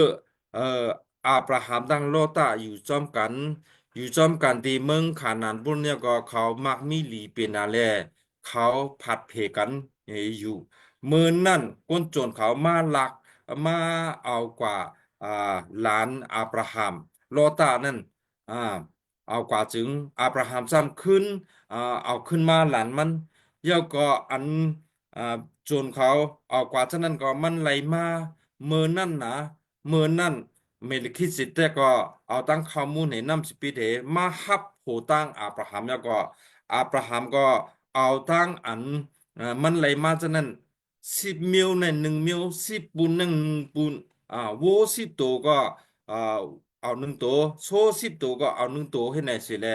ເອີ ອາບຣາຮາມ ແລະ ໂລຕາຢູ່ພ້ອມກັນ ຢູ່ພ້ອມກັນທີ່ເມືອງຄານານພຸ້ນ ແລ້ວກໍເຂົາມັກມີຫຼີເປັນອາແລ ເຂົາຜັດເພກັນ ເອີ ຢູ່ ມື້ນັ້ນຄົນໂຈນເຂົາມາລັກ ມາເອົາກວ່າ ອ່າ ຫຼານອາບຣາຮາມ ໂລຕານັ້ນ ອ່າ ເອົາກວ່າຈຶ່ງ ອາບຣາຮາມຊ້ຳຄືນ ອ່າ ເອົາຄືນມາຫຼານມັນ ແລ້ວກໍອັນ ອ່າ ໂຈນເຂົາເອົາກວ່າ ສະນັ້ນກໍມັນໄຫຼມາ ເມື່ອນັ້ນນະ ເມື່ອນັ້ນ ເມລິຄີເສແຕກກໍເອົາທັງເຂົ້າມູນໃຫ້ນ້ຳສະປິດໃຫ້ ມາຮັບໂຫຕັ້ງອາບຣາຮາມ ແລ້ວກໍອາບຣາຮາມກໍເອົາທັງອັນ ເອີ ມັນໄຫຼມາ ສະນັ້ນ ສິບມິວໃນໜຶ່ງມິວ ສິບປຸນໃນໜຶ່ງປຸນ ອ່າ ໂວສິບໂຕກໍ ອ່າ ເອົາໜຶ່ງໂຕ ໂຊສິບໂຕກໍເອົາໜຶ່ງໂຕ ເຮັດໃນເສແລ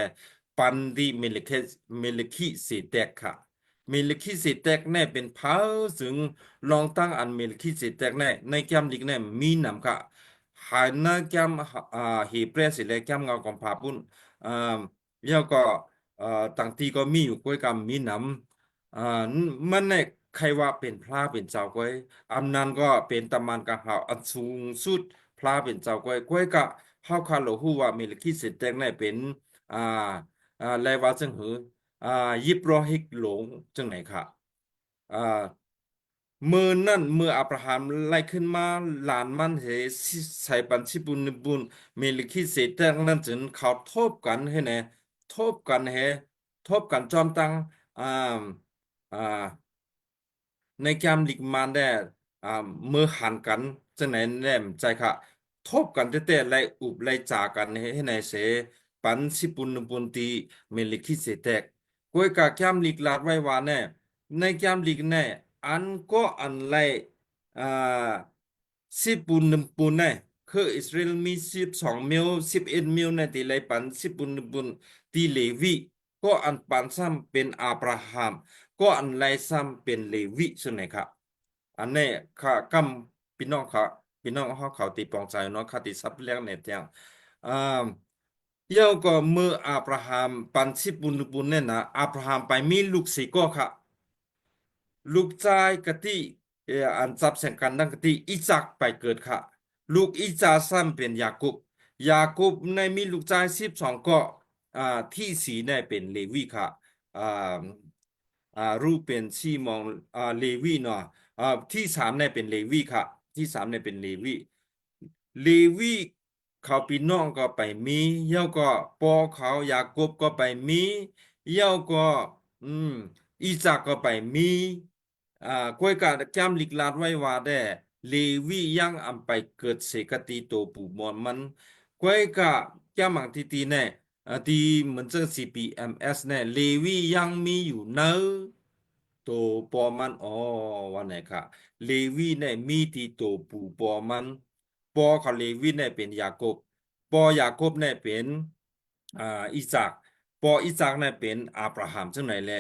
ປັນທີ່ເມລິເຄ ເມລິຄີເສແຕກຄະ ເມລິຄີເສແຕກແນ່ເປັນໃຜ ຊຶ່ງລອງຕັ້ງອັນເມລິຄີເສແຕກແນ່ ໃນແກ້ມລິກແນ່ມີນຳຄະ ຫາຍໃນແກ້ມ ອ່າ ເຮແບຣເສແລ ແກ້ມເງົາກຳພາພຸ້ນ ອ່າ ແລ້ວກໍ ເອີ ຕ່າງທີ່ກໍມີຢູ່ ກ້ວຍກຳມີນຳ ອ່າ ມັນແນ່ ໃຄວ່າເປັນພຣະເປັນເຈົ້າກ້ວຍ ອຳນານກໍເປັນຕະມານກາເຮົາອັນສູງສຸດ ພຣະເປັນເຈົ້າກ້ວຍ ກ້ວຍກະເຮົາຄາໂລຮູ້ວ່າເມລິຄີເສແຕກແນ່ເປັນ ອ່າ ອ່າ ແລວ່າຈັ່ງຫື ອ່າ ຢິບໂຣຮິກຫຼວງຈັ່ງໃດຄະ ອ່າ ເມື່ອນັ້ນ ເມື່ອອາບຣາຮາມໄລ່ຂຶ້ນມາຫຼານມັນເຫ ໃສ່ປັນສິບບຸນໜຶ່ງບຸນ ເມລິຄີເສແຕກນັ້ນຈຶ່ງເຂົາທົບກັນເຮັດແນ ທົບກັນເຮັດ ທົບກັນຈອມຕັ້ງ ອ່າ ອ່າ ໃນກາມລິກມານແດ່ ອ່າ ເມື່ອຫັນກັນ ຈັ່ງໃດແດ່ ໃຈຄະ ທົບກັນແຕ່ໆ ໄລ່ອຸບໄລ່ຈາກັນເຮັດໃນເສ ປັນສິບປຸນໜຶ່ງປຸນທີ່ເມລິຄີເສແຕກ ກ້ວຍກະກາມລິກລາດໄວ້ວ່າແນ່ ໃນກາມລິກແນ່ ອັນກໍອັນໄລ່ ອ່າ ສິບປຸນໜຶ່ງປຸນແນ່ ຄືອິດສະຣາເອນມີສິບສອງມິວ ສິບເອັດມິວແນ່ ທີ່ໄລ່ປັນສິບປຸນໜຶ່ງປຸນທີ່ເລວີ ກໍອັນປັນຊ້ຳເປັນອາບຣາຮາມ ກໍອັນໄລ່ຊ້ຳເປັນເລວີ ຊັ້ນໃດຄະ ອັນນີ້ຄະ ກຳ ພີ່ນ້ອງຄະ ພີ່ນ້ອງເຮົາເຂົ້າໃຈປອງໃຈເນາະ ຄະ ທີ່ສັບແລກແນ່ແທ້ ອາ ແລ້ວກໍເມື່ອອາບຣາຮາມປັນສິບບຸນບຸນແນ່ນະ ອາບຣາຮາມໄປມີລູກສີ່ກໍຄະ ລູກຊາຍກະຕິ ເອີ ອັນຈັບແສງກັນດັ່ງກະຕິ ອີສາກໄປເກີດຄະ ລູກອີສາກຊ້ຳເປັນຢາກົບ ຢາກົບໃນມີລູກຊາຍສິບສອງກໍ ອ່າ ທີສີ່ແນ່ເປັນເລວີຄະ ອ່າ ອ່າ ຣູເປັນ ຊີມອງ ອ່າ ເລວີເນາະ ອ່າ ທີສາມແນ່ເປັນເລວີຄະ ທີສາມແນ່ເປັນເລວີ ເລວີ ເຂົາພີ່ນ້ອງກໍໄປມີ ແລ້ວກໍພໍ່ເຂົາຢາກົບກໍໄປມີ ແລ້ວກໍ ອືມ ອີສາກກໍໄປມີ ອາ ກ້ວຍກະກາມລິກລາດໄວ້ວ່າແດ່ ເລວີຍັງອຳໄປເກີດເສກະຕິໂຕປູມອນມັນ ກ້ວຍກະກາມອັງຕິຕິແນ່ ອາ ທີ່ເໝືອນເຊິ່ງ ຊີ ພີ ເອັມ ເອສ ແນ່ ເລວີຍັງມີຢູ່ໃນໂຕພໍ່ມັນ ອໍ ວ່າແນ່ຄະ ເລວີແນ່ມີທີ່ໂຕປູພໍ່ມັນ ພໍ່ຂອງເລວີແນ່ເປັນຢາກົບ ພໍ່ຢາກົບແນ່ເປັນ ອ່າ ອີສາກ ພໍ່ອີສາກແນ່ເປັນອາບຣາຮາມ ຈັ່ງໃດແລ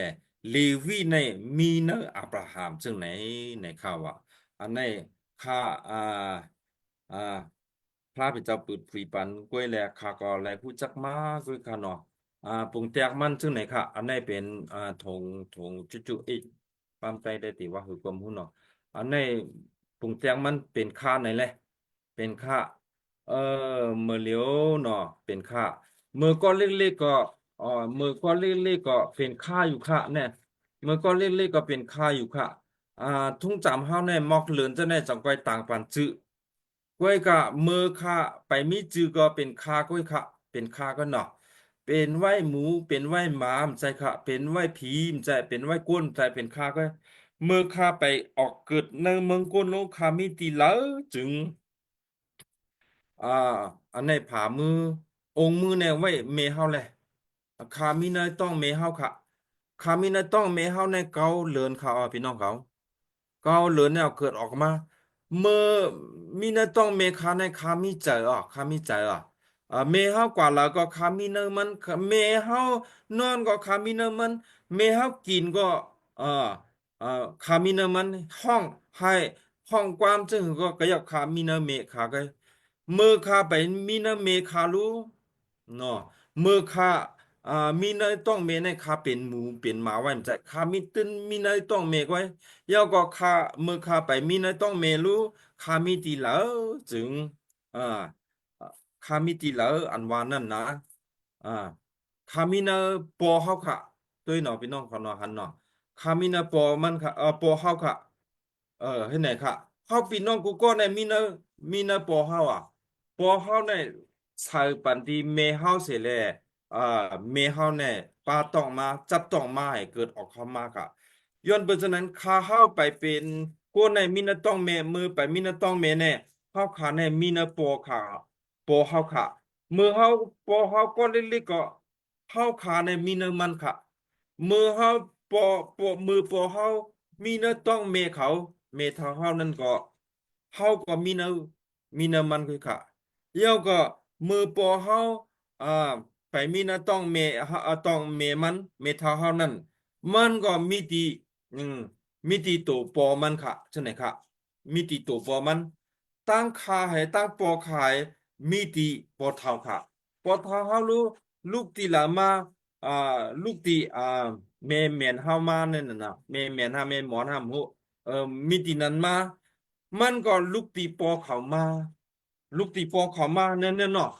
ເລວີແນ່ມີໃນອາບຣາຮາມ ຈັ່ງໃດ ໃນຂ່າວວ່າ ອັນໃນ ຂ້າ ອ່າ ອ່າ ພະເຈົ້າເປີດເຜີຍປັນກ້ວຍແລ ຂ້າກໍໄດ້ຮູ້ຈັກມາກ້ວຍຄະເນາະ ອ່າ ປຸງແຕກມັນ ຈັ່ງໃດຄະ ອັນໃດເປັນ ອ່າ ຖົງ ຖົງຈຸຈຸເອ ປ້າມໃຕ້ໄດ້ຕິວ່າຄືຄວາມຮູ້ເນາະ ອັນໃດປຸງແຕ່ງມັນເປັນຄະໃດແລ ເປັນຄະ ເອີ ເມື່ອຫຼຽວເນາະ ເປັນຄະ ເມື່ອກ່ອນເລັກໆກໍ ເອີ ເມື່ອກ່ອນເລັກໆກໍເປັນຄະຢູ່ຄະແນ່ ເມື່ອກ່ອນເລັກໆກໍເປັນຄະຢູ່ຄະ ອ່າ ທຸງຈຳເຮົາແນ່ ໝອກເລີນຈະແນ່ ຈັ່ງຄ່ອຍຕາງປັນຈື່ ກ້ວຍກະເມີຄະ ໄປມີຈື່ກໍເປັນຄາ ກ້ວຍຄະ ເປັນຄາກໍເນາະ ເປັນໄວ້ໝູ ເປັນໄວ້ໝາ ບໍ່ໃຊ່ຄະ ເປັນໄວ້ຜີ ບໍ່ໃຊ່ ເປັນໄວ້ກົ້ນ ບໍ່ໃຊ່ ເປັນຄາກໍ ເມີຄະໄປອອກເກີດໃນເມືອງກົ້ນໂລກ ຄາມີຕີເລີຈຶ່ງ ອ່າ ອັນໃນຜາມື ອົງມືແນວໄວ້ແມ່ເຮົາແລະ ຄາມີໃນທ້ອງແມ່ເຮົາຄະ ຄາມີໃນທ້ອງແມ່ເຮົາໃນເກົ້າເດືອນຄະ ພີ່ນ້ອງເຂົາ ເກົ້າເດືອນແນວເກີດອອກມາ ເມີມີໃນທ້ອງແມ່ຄາໃນ ຄາມີໃຈອອກ ຄາມີໃຈອອກ ເອີ ແມ່ເຮົາກວ່າລາວກໍຄາມີໃນມັນ ແມ່ເຮົານອນກໍຄາມີໃນມັນ ແມ່ເຮົາກິນກໍ ເອີ ເອີ ຄາມີໃນມັນ ຮ້ອງໄຫ້ ຂໍ້ຄວາມເຊິ່ງກໍ ກໍຢາກຂ້າມີໃນແມ່ຂ້າໄກ ເມື່ອຂ້າໄປມີໃນແມ່ຂ້າລູເນາະ ເມື່ອຂ້າ ອ່າ ມີໃນທ້ອງແມ່ໃນ ຂ້າເປັນໝູເປັນໝາໄວ້ ມັນຈະ ຂ້າມີຕື່ນມີໃນທ້ອງແມ່ໄວ້ ແລ້ວກໍຂ້າ ເມື່ອຂ້າໄປມີໃນທ້ອງແມ່ລູ ຂ້າມີຕີເຫຼົ່າຈຶ່ງ ອ່າ ຂ້າມີຕີເຫຼົ່າ ອັນວ່ານັ້ນນະ ອ່າ ຂ້າມີໃນປໍເຮົາຂະ ໂດຍເນາະ ພີ່ນ້ອງເຂົາເນາະ ຫັ້ນເນາະ ຂ້າມີໃນປໍມັນຂະ ເອີ ປໍເຮົາຂະ ເອີ ເຮັດໃດຂະ ເຮົາພີ່ນ້ອງກູກອນໃນມີໃນ ມີໃນປໍເຮົາອະ ປໍເຮົາໃນໃສ່ປັນທີ່ແມ່ເຮົາເສຍແລ້ວ ເອີ ແມ່ເຮົາແນ່ປ້າທ້ອງມາ ຈັບທ້ອງມາໃຫ້ເກີດອອກເຂົ້າມາຂະ ຍ້ອນເປັນສະນັ້ນ ຂ້າເຮົາໄປເປັນຄົນໃນມີໃນທ້ອງແມ່ ເມື່ອໄປມີໃນທ້ອງແມ່ແນ່ ເຮົາຂະແນ່ມີໃນປໍຂະ ປໍເຮົາຂະ ເມື່ອເຮົາ ປໍເຮົາກ້ອນເລັກໆ ກໍ ເຮົາຂະແນ່ມີໃນມັນຂະ ເມື່ອເຮົາປໍ ປໍ ເມື່ອປໍເຮົາມີໃນທ້ອງແມ່ເຂົາ ແມ່ເຖົ້າເຮົານັ້ນກໍ ເຮົາກໍມີໃນ ມີໃນມັນຄືຂະ ແລ້ວກໍເມື່ອປໍເຮົາ ອ່າ ໄປມີໃນທ້ອງແມ່ ເຮົາ ອ່າ ທ້ອງແມ່ມັນ ແມ່ເຖົ້າເຮົານັ້ນ ມັນກໍມີທີ່ ອືມ ມີທີ່ໂຕປໍມັນຂະ ຈັ່ງໃດຂະ ມີທີ່ໂຕປໍມັນ ຕັ້ງຂາໃຫ້ ຕັ້ງປໍຂາໃຫ້ ມີທີ່ປໍເຖົ້າຂະ ປໍເຖົ້າເຮົາລູກ ລູກທີ່ລາມາ ອ່າ ລູກທີ່ ອ່າ ແມ່ແມ່ນເຮົາມານັ້ນນະ ແມ່ແມ່ນຫາແມ່ໝອນຫາ ເອີ ມີທີ່ນັ້ນມາ ມັນກໍລູກທີ່ປໍເຂົາມາ ລູກທີ່ປໍເຂົາມາແນ່ໆເນາະ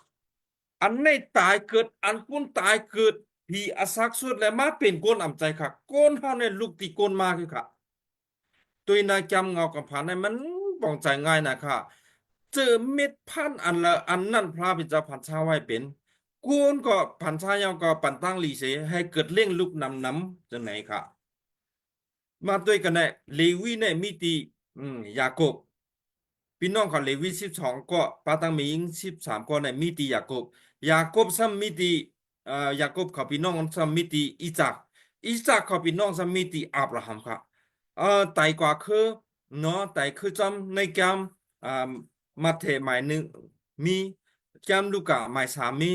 ອັນໃນຕາຍເກີດ ອັນປຸ້ນຕາຍເກີດ ຜີອາສັກສຸດແລ້ວມາເປັນຄົນອຳໃຈຂະ ຄົນເຮົາໃນລູກທີ່ຄົນມາຄືຂະ ໂດຍນາກຈຳເງົາກຳພັນໃນມັນປອງໃຈງ່າຍນະຂະ ເຈີເມັດພັນອັນລະອັນນັ້ນ ພະເປັນເຈົ້າພັນຊາໄວ້ເປັນ ຄົນກໍພັນຊາເຈົ້າກໍປັນຕັ້ງລີເສ ໃຫ້ເກີດລ້ຽງລູກນຳນຳ ຈັ່ງໃດຂະ ມາດ້ວຍກັນແນ່ ເລວີແນ່ມີທີ່ ອືມ ຢາກົບ ພີ່ນ້ອງຂອງເລວີສິບສອງກໍ ປ້າຕັ້ງແມ່ຍິງສິບສາມກໍແນ່ມີທີ່ຢາກົບ ຢາກົບຊ້ຳມີທີ່ ເອີ ຢາກົບເຂົາພີ່ນ້ອງຊ້ຳມີທີ່ອີສາກ ອີສາກເຂົາພີ່ນ້ອງຊ້ຳມີທີ່ອາບຣາຮາມຂະ ເອີ ໄຕກວ່າຄືເນາະ ໄຕຄືຈ້ຳໃນແກ້ມ ອ່າ ມັດເທໝາຍໜຶ່ງ ມີແກ້ມລູກາໝາຍສາມ ມີ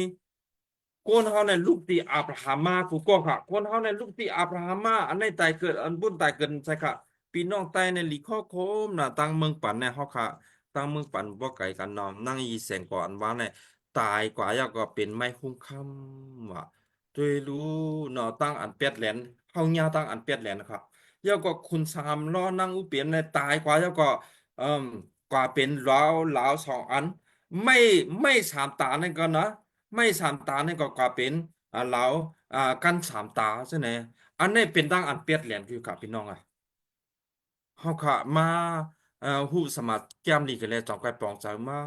ຄົນເຮົາໃນລູກທີ່ອາບຣາຮາມມາ ກູກໍຂະ ຄົນເຮົາໃນລູກທີ່ອາບຣາຮາມມາ ອັນໃນຕາຍເກີດ ອັນບຸນຕາຍເກີດໃສ່ຂະ ພີ່ນ້ອງໃຕ້ໃນລີຂໍ້ຄວາມນະ ຕັ້ງເມືອງປັນໃນເຮົາຂະ ຕັ້ງເມືອງປັນບໍ່ໄກກັນເນາະ ນາງອີແສງກໍອັນວ່າໃນຕາຍກວ່າ ແລ້ວກໍເປັນໄມ້ຮຸ່ງຄຳວ່າ ໂດຍຮູ້ເນາະ ຕັ້ງອັນແປດແຫຼນ ເຮົາຍາຕັ້ງອັນແປດແຫຼນນະຂະ ແລ້ວກໍຄຸນສາມລໍ້ ນາງອຸເປນໃນຕາຍກວ່າ ແລ້ວກໍ ເອີ ກວ່າເປັນລາວ ລາວສອງອັນ ໄມ້ ໄມ້ສາມຕານັ້ນກໍນະ ໄມ້ສາມຕານີ້ກໍກວາເປັນ ອ່າ ລາວ ອ່າ ກັນສາມຕາຊັ້ນແຫຼະ ອັນນີ້ເປັນຕັ້ງອັນແປດແຫຼນຄືກັນພີ່ນ້ອງເອີຍ ເຮົາກະມາ ເອີ ຮູ້ສະມາດແກ້ມລີກັນແລ້ວ ຈອງກາຍປອງໃຈມາ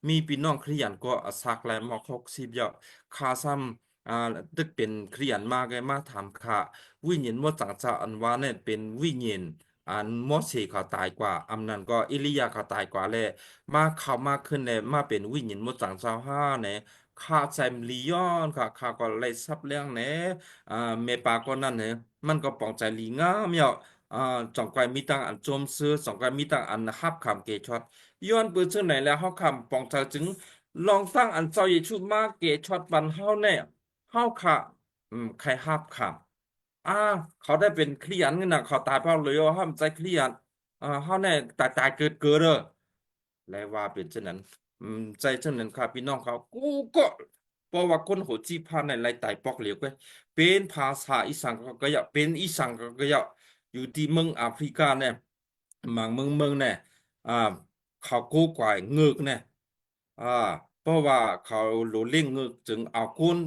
ມີພີ່ນ້ອງຄຣິສຕຽນກໍອາສັກແລະມາຫົກສິບເຢາະ ຂ້າຊ້ຳ ອ່າ ຕຶກເປັນຄຣິສຕຽນມາ ກໍມາຖາມຂ້າ ວິນຍານໝົດສັງສານ ອັນວ່ານັ້ນເປັນວິນຍານ ອັນໂມເສເຂົາຕາຍກວ່າ ອຳນັ້ນກໍເອລີຢາເຂົາຕາຍກວ່າແລ້ວ ມາເຂົ້າມາຂຶ້ນແລ້ວ ມາເປັນວິນຍານໝົດສັງສານຫາແນ່ ຂ້າໃຈມັນລີຍ້ອນ ຂ້າ ຂ້າກໍໄດ້ສັບແລ້ງແນ່ ອ່າ ແມ່ປາກ່ອນນັ້ນແນ່ ມັນກໍປອງໃຈລີງາມເນາະ ອ່າ ຈອງກວາຍມີຕັ້ງອັນໂຈມຊື່ ຈອງກວາຍມີຕັ້ງອັນຮັບຄຳເກຊອດ ຍ້ອນເປີເຊິ່ງໃດແລ້ວ ເຮົາຄຳປອງໃຈຈຶ່ງ ລອງຕັ້ງອັນເຈົ້າເຢຊູມາເກຊອດປັນເຮົາແນ່ ເຮົາຂ້າ ອືມ ໃຄ່ຮັບຄຳ ອ່າ ເຂົາໄດ້ເປັນຄຣິສຕຽນນະ ເຂົາຕາຍເພາະເລີຍ ເຮົາບໍ່ໃຈຄຣິສຕຽນ ເຮົາແນ່ຕາຍໆເກີດໆເດີ ແລະວ່າເປັນເຊັ່ນນັ້ນ ອືມ ໃຈເຊັ່ນນັ້ນຂ້າພີ່ນ້ອງເຂົາ ກູກໍ ເພາະວ່າຄົນໂຫດຈີພານໃນໄລ່ຕາຍປອກຫຼຽວເວີຍ ເປັນພາສາອີສັງກໍເຍາະ ເປັນອີສັງກໍເຍາະ ຢູ່ທີ່ເມືອງອາຟຣິກາແນ່ ບາງເມືອງເມືອງແນ່ ອ່າ ເຂົາໂກກວາຍເງີກແນ່ ອ່າ ເພາະວ່າເຂົາໂລເລ່ງເງີກ ຈຶ່ງເອົາໂກນ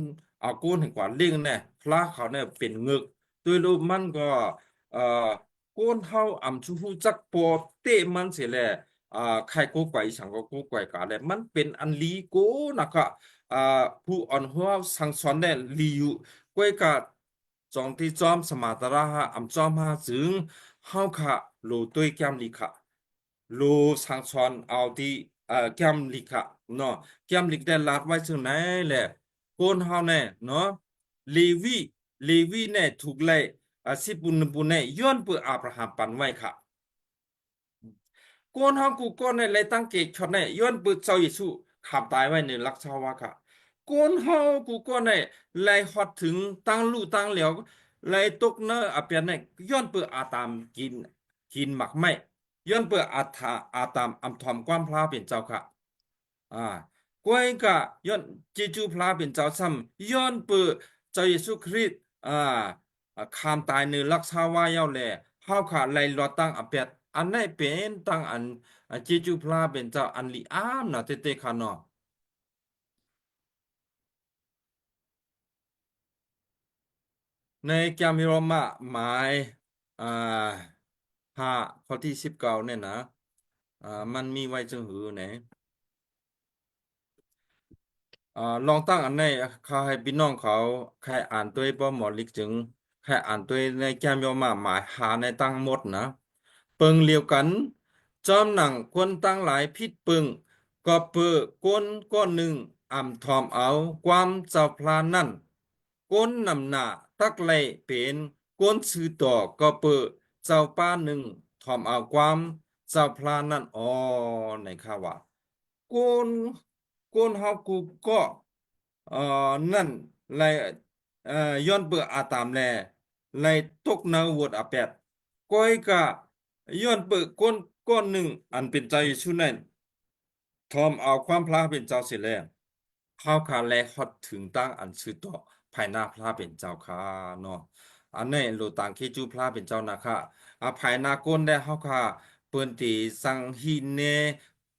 ເອົາໂກນໃຫ້ກວາເລ່ງແນ່ ພະເຂົາແນ່ເປັນເງີກ ໂດຍລວມມັນກໍ ເອີ ຄົນເຮົາອຳຊູຮູ້ຈັກພໍເຕະມັນເສຍແລ້ວ ອ່າ ໃຄໂກກວາຍອີສັງກໍໂກກວາຍກາແລ້ວ ມັນເປັນອັນລີໂກນະຄະ ອ່າ ຜູ້ອ່ອນຫົວສັ່ງສອນແດ່ລີຢູ່ ກວຍກະ ຈອງທີ່ຈອມສະມາຕະລາຫາ ອຳຈອມຫາຈຶ່ງ ເຮົາຂະໂລໂຕຍແກ້ມລິຂະ ໂລສັ່ງສອນເອົາທີ່ ເອີ ແກ້ມລິຂະເນາະ ແກ້ມລິໄດ້ລາດໄວ້ເຊິ່ງໃນແລະ ໂກນເຮົາແນ່ເນາະ ເລວີ ເລວີແນ່ຖືກໄລ່ ອາ ສິບປຸນໜຶ່ງປຸນແນ່ ຍ້ອນເປີອາບຣາຮາມປັນໄວ້ຂະ ໂກນເຮົາກູກອນໃນໄລ່ຕັ້ງເກກຊອດໃນ ຍ້ອນເປີເຈົ້າເຢຊູຄາມຕາຍໄວ້ໃນຫຼັກຊາວາຂະ ໂກນເຮົາກູກອນໃນໄລ່ຮອດເຖິງຕັ້ງລູກຕັ້ງແຫຼວ ໄລ່ຕົກເນີອາແປນໃນ ຍ້ອນເປີອາຕາມກິນ ກິນໝາກໄມ້ ຍ້ອນເປີອາທາ ອາຕາມອຳຖ່ອມຄວາມພລາເປັນເຈົ້າຄະ. ອາ ກ້ວຍກະຍ້ອນເຈຊູພລາເປັນເຈົ້າຊ້ຳ ຍ້ອນເປີເຈົ້າເຢຊູຄຣິດ ອາ ອາ ຄາມຕາຍເນີລັກຊາວາຍາວແລ ເຮົາຄະໄດ້ລອດຕັ້ງອາແປດ. ອັນໃດເປັນຕັ້ງອັນ ອາ ເຈຊູພລາເປັນເຈົ້າອັນລີອາມນະເຕເຕຄະເນາະ. ໃນແກ້ວໂຣມາໝາຍ ອາ ຫ້າ ຂໍ້ທີສິບເກົ້ານີ້ນະ ອາ ມັນມີໄວ້ຈັ່ງຫືແດ່? ອາ ລອງຕັ້ງອັນໃດ ຂ້າໃຫ້ພີ່ນ້ອງເຂົາໄຂອ່ານໂດຍບໍ່ໝໍລິກຈຶ່ງ ໃຫ້ອ່ານໂດຍໃນແກ້ວໂຣມາໝາຍຫ້າໃນທັງໝົດນະ. ເປີງລຽວກັນ ຈອມໜັງຄົນທັງຫຼາຍຜິດເປີງ ກໍເປີຄົນກ້ອນໜຶ່ງອຳຖ່ອມເອົາຄວາມເຈົ້າພລານັ້ນ, ຄົນນຳໜ້າຕັກໄດ້ເປັນຄົນຊື່ຕໍ່ ກໍເປີເຈົ້າປາໜຶ່ງຖ່ອມເອົາຄວາມເຈົ້າພລານັ້ນ. ອໍ ໃນຄະວ່າ ຄົນ ຄົນເຮົາກູກໍ ເອີ ນັ້ນໄດ້ ເອີ ຍ້ອນເປີອາຕາມແລ ໄດ້ຕົກໃນໂຫວດອາແປດ. ກ້ອຍກະຍ້ອນເປີຄົນກ້ອນໜຶ່ງ ອັນເປັນເຈົ້າເຢຊູນັ້ນ ຖ່ອມເອົາຄວາມພລາເປັນເຈົ້າເສຍແລ້ວ ເຮົາຄະແລຮອດເຖິງຕັ້ງອັນສືບຕໍ່ພາຍໜ້າພລາເປັນເຈົ້າຄະເນາະ. ອັນນີ້ໂລຕາງເຄຈູພລາເປັນເຈົ້ານະຄະ. ອາ ພາຍໜ້າກົ້ນແລເຮົາຄະ ເປີນຕີສັງຫິເນ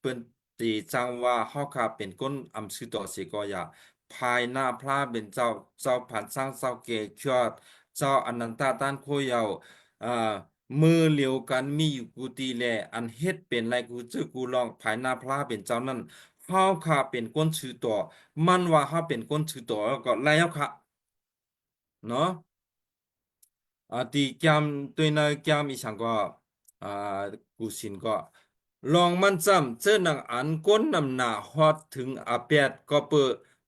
ເປີນ ຕີຈັ່ງວ່າເຮົາຄະເປັນກົ້ນອຳສືບຕໍ່ເສຍກໍຢ່າ. ພາຍໜ້າພລາເປັນເຈົ້າ ເຈົ້າພັນຊ້າງ ເຈົ້າເກຈອດ ເຈົ້າອະນັນຕະຕານໂຄເຍົາ ເອີ ມື້ລຽວກັນມີຢູ່ກູຕິແລ ອັນເຮັດເປັນໄດ້ກູເຈີກູລອງພາຍໜ້າພລາເປັນເຈົ້ານັ້ນ ເຮົາຄະເປັນກົ້ນສືບຕໍ່. ມັນວ່າເຮົາເປັນກົ້ນສືບຕໍ່ແລ້ວກໍແລ້ວຄະ ເນາະ. ອາ ຕີກາມ ຕົວໃນກາມອີ່ສັງກໍ ອາ ກູສິນກໍ ລອງມັນຊ້ຳ ເຈີໜັງອັນຄົນນຳໜ້າຮອດເຖິງອາແປດ ກໍເປີ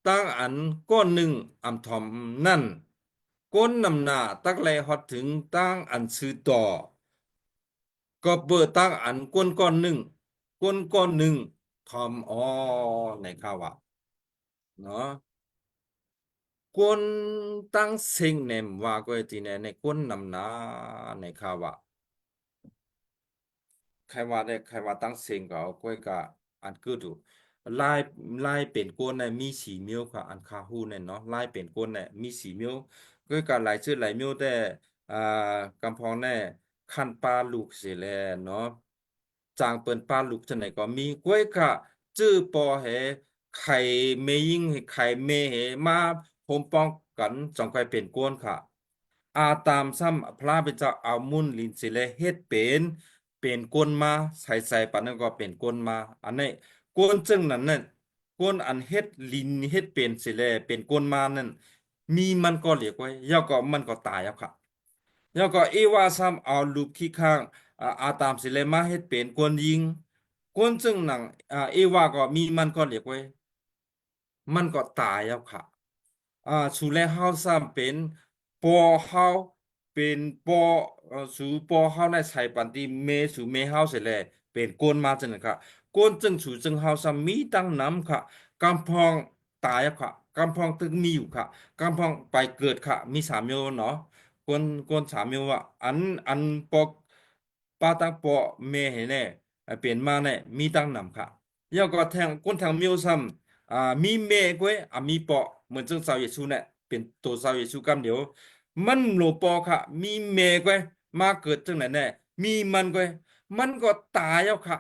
ຕັ້ງອັນກ້ອນໜຶ່ງອຳຖ່ອມນັ້ນ, ຄົນນຳໜ້າຕັກໄດ້ຮອດເຖິງຕັ້ງອັນສືບຕໍ່ ກໍເປີຕັ້ງອັນຄົນກ້ອນໜຶ່ງ ຄົນກ້ອນໜຶ່ງຖ່ອມ. ອໍ ໃນຄະວ່າ ເນາະ ຄົນຕັ້ງເສັງແນມວ່າກ້ອຍຕີແນ ໃນຄົນນຳໜ້າ ໃນຄະວ່າ ໃຄວ່າໄດ້ ໃຄວ່າຕັ້ງເສັງກໍເອົາ ກ້ອຍກະອັນເກີດຢູ່ ລາຍ ລາຍເປັນກົ້ນນະມີສີ່ມ້ຽວຄະ ອັນຄະຮູ້ແນ່ນເນາະ ລາຍເປັນກົ້ນນະມີສີ່ມ້ຽວ ກ້ອຍກະຫຼາຍຊື່ຫຼາຍມ້ຽວ ແຕ່ ອາ ກຳພອງແນ່ ຄັນປ້າລູກເສຍແລ້ວເນາະ ຈ້າງເພິ່ນປ້າລູກຈັ່ງໃດກໍມີ ກ້ວຍກະຈື່ປໍແຮ ໄຂແມ່ຍິງ ໄຂແມ່ແຮ ມາໂຮມປ້ອງກັນ ຈັ່ງຄ່ອຍເປັນກົ້ນຄະ. ອາຕາມຊ້ຳ ພລາເປັນເຈົ້າເອົາມູນດິນເສຍແລ້ວເຮັດເປັນ ເປັນກົ້ນມາ ໃສ່ໃສ່ປານນັ້ນກໍເປັນກົ້ນມາ. ອັນນີ້ ກົ້ນເຊິ່ງນັ້ນນັ້ນ ກົ້ນອັນເຮັດດິນເຮັດເປັນເສຍແລ້ວເປັນກົ້ນມານັ້ນ ມີມັນກໍຫຼຽກໄວ້ ແລ້ວກໍມັນກໍຕາຍເອົາຄະ. ແລ້ວກໍເອວາຊ້ຳເອົາຮູບຂີ້ຄ້າງ ອາ ອາຕາມເສຍແລ້ວມາເຮັດເປັນກົ້ນຍິງ ກົ້ນເຊິ່ງນັ້ນ ອາ ເອວາກໍມີມັນກໍຫຼຽກໄວ້ ມັນກໍຕາຍເອົາຄະ. ອາ ສູແລເຮົາຊ້ຳເປັນປໍເຮົາ ເປັນປໍ ເອີ ສູປໍເຮົາໄດ້ໃສ່ປັນຕິແມ່ສູແມ່ເຮົາເສຍແລ້ວ ເປັນກົ້ນມາຈັ່ງນັ້ນຄະ. ກົ້ນເຊິ່ງສູເຊິ່ງເຮົາຊ້ຳມີຕັ້ງນຳຄະ ກຳພອງຕາຍເອົາຄະ ກຳພອງຕຶກມີຢູ່ຄະ ກຳພອງໄປເກີດຄະ ມີສາມໂຍເນາະ ກົ້ນ ກົ້ນສາມໂຍວ່າ ອັນ ອັນປໍ ປ້າຕັ້ງປໍແມ່ໃຫ້ແນ່ ເປັນມາແນ່ ມີຕັ້ງນຳຄະ. ແລ້ວກໍແທງ ກົ້ນແທງໂຍຊ້ຳ ອາ ມີແມ່ກ້ວຍ ອາ ມີປໍ ເໝືອນເຊິ່ງເຈົ້າເຢຊູແນ່ ເປັນໂຕເຈົ້າເຢຊູກຳດຽວ ມັນໂລປໍຄະ ມີແມ່ກ້ວຍ ມາເກີດຈັ່ງໃດແນ່ ມີມັນກ້ວຍ ມັນກໍຕາຍເອົາຄະ.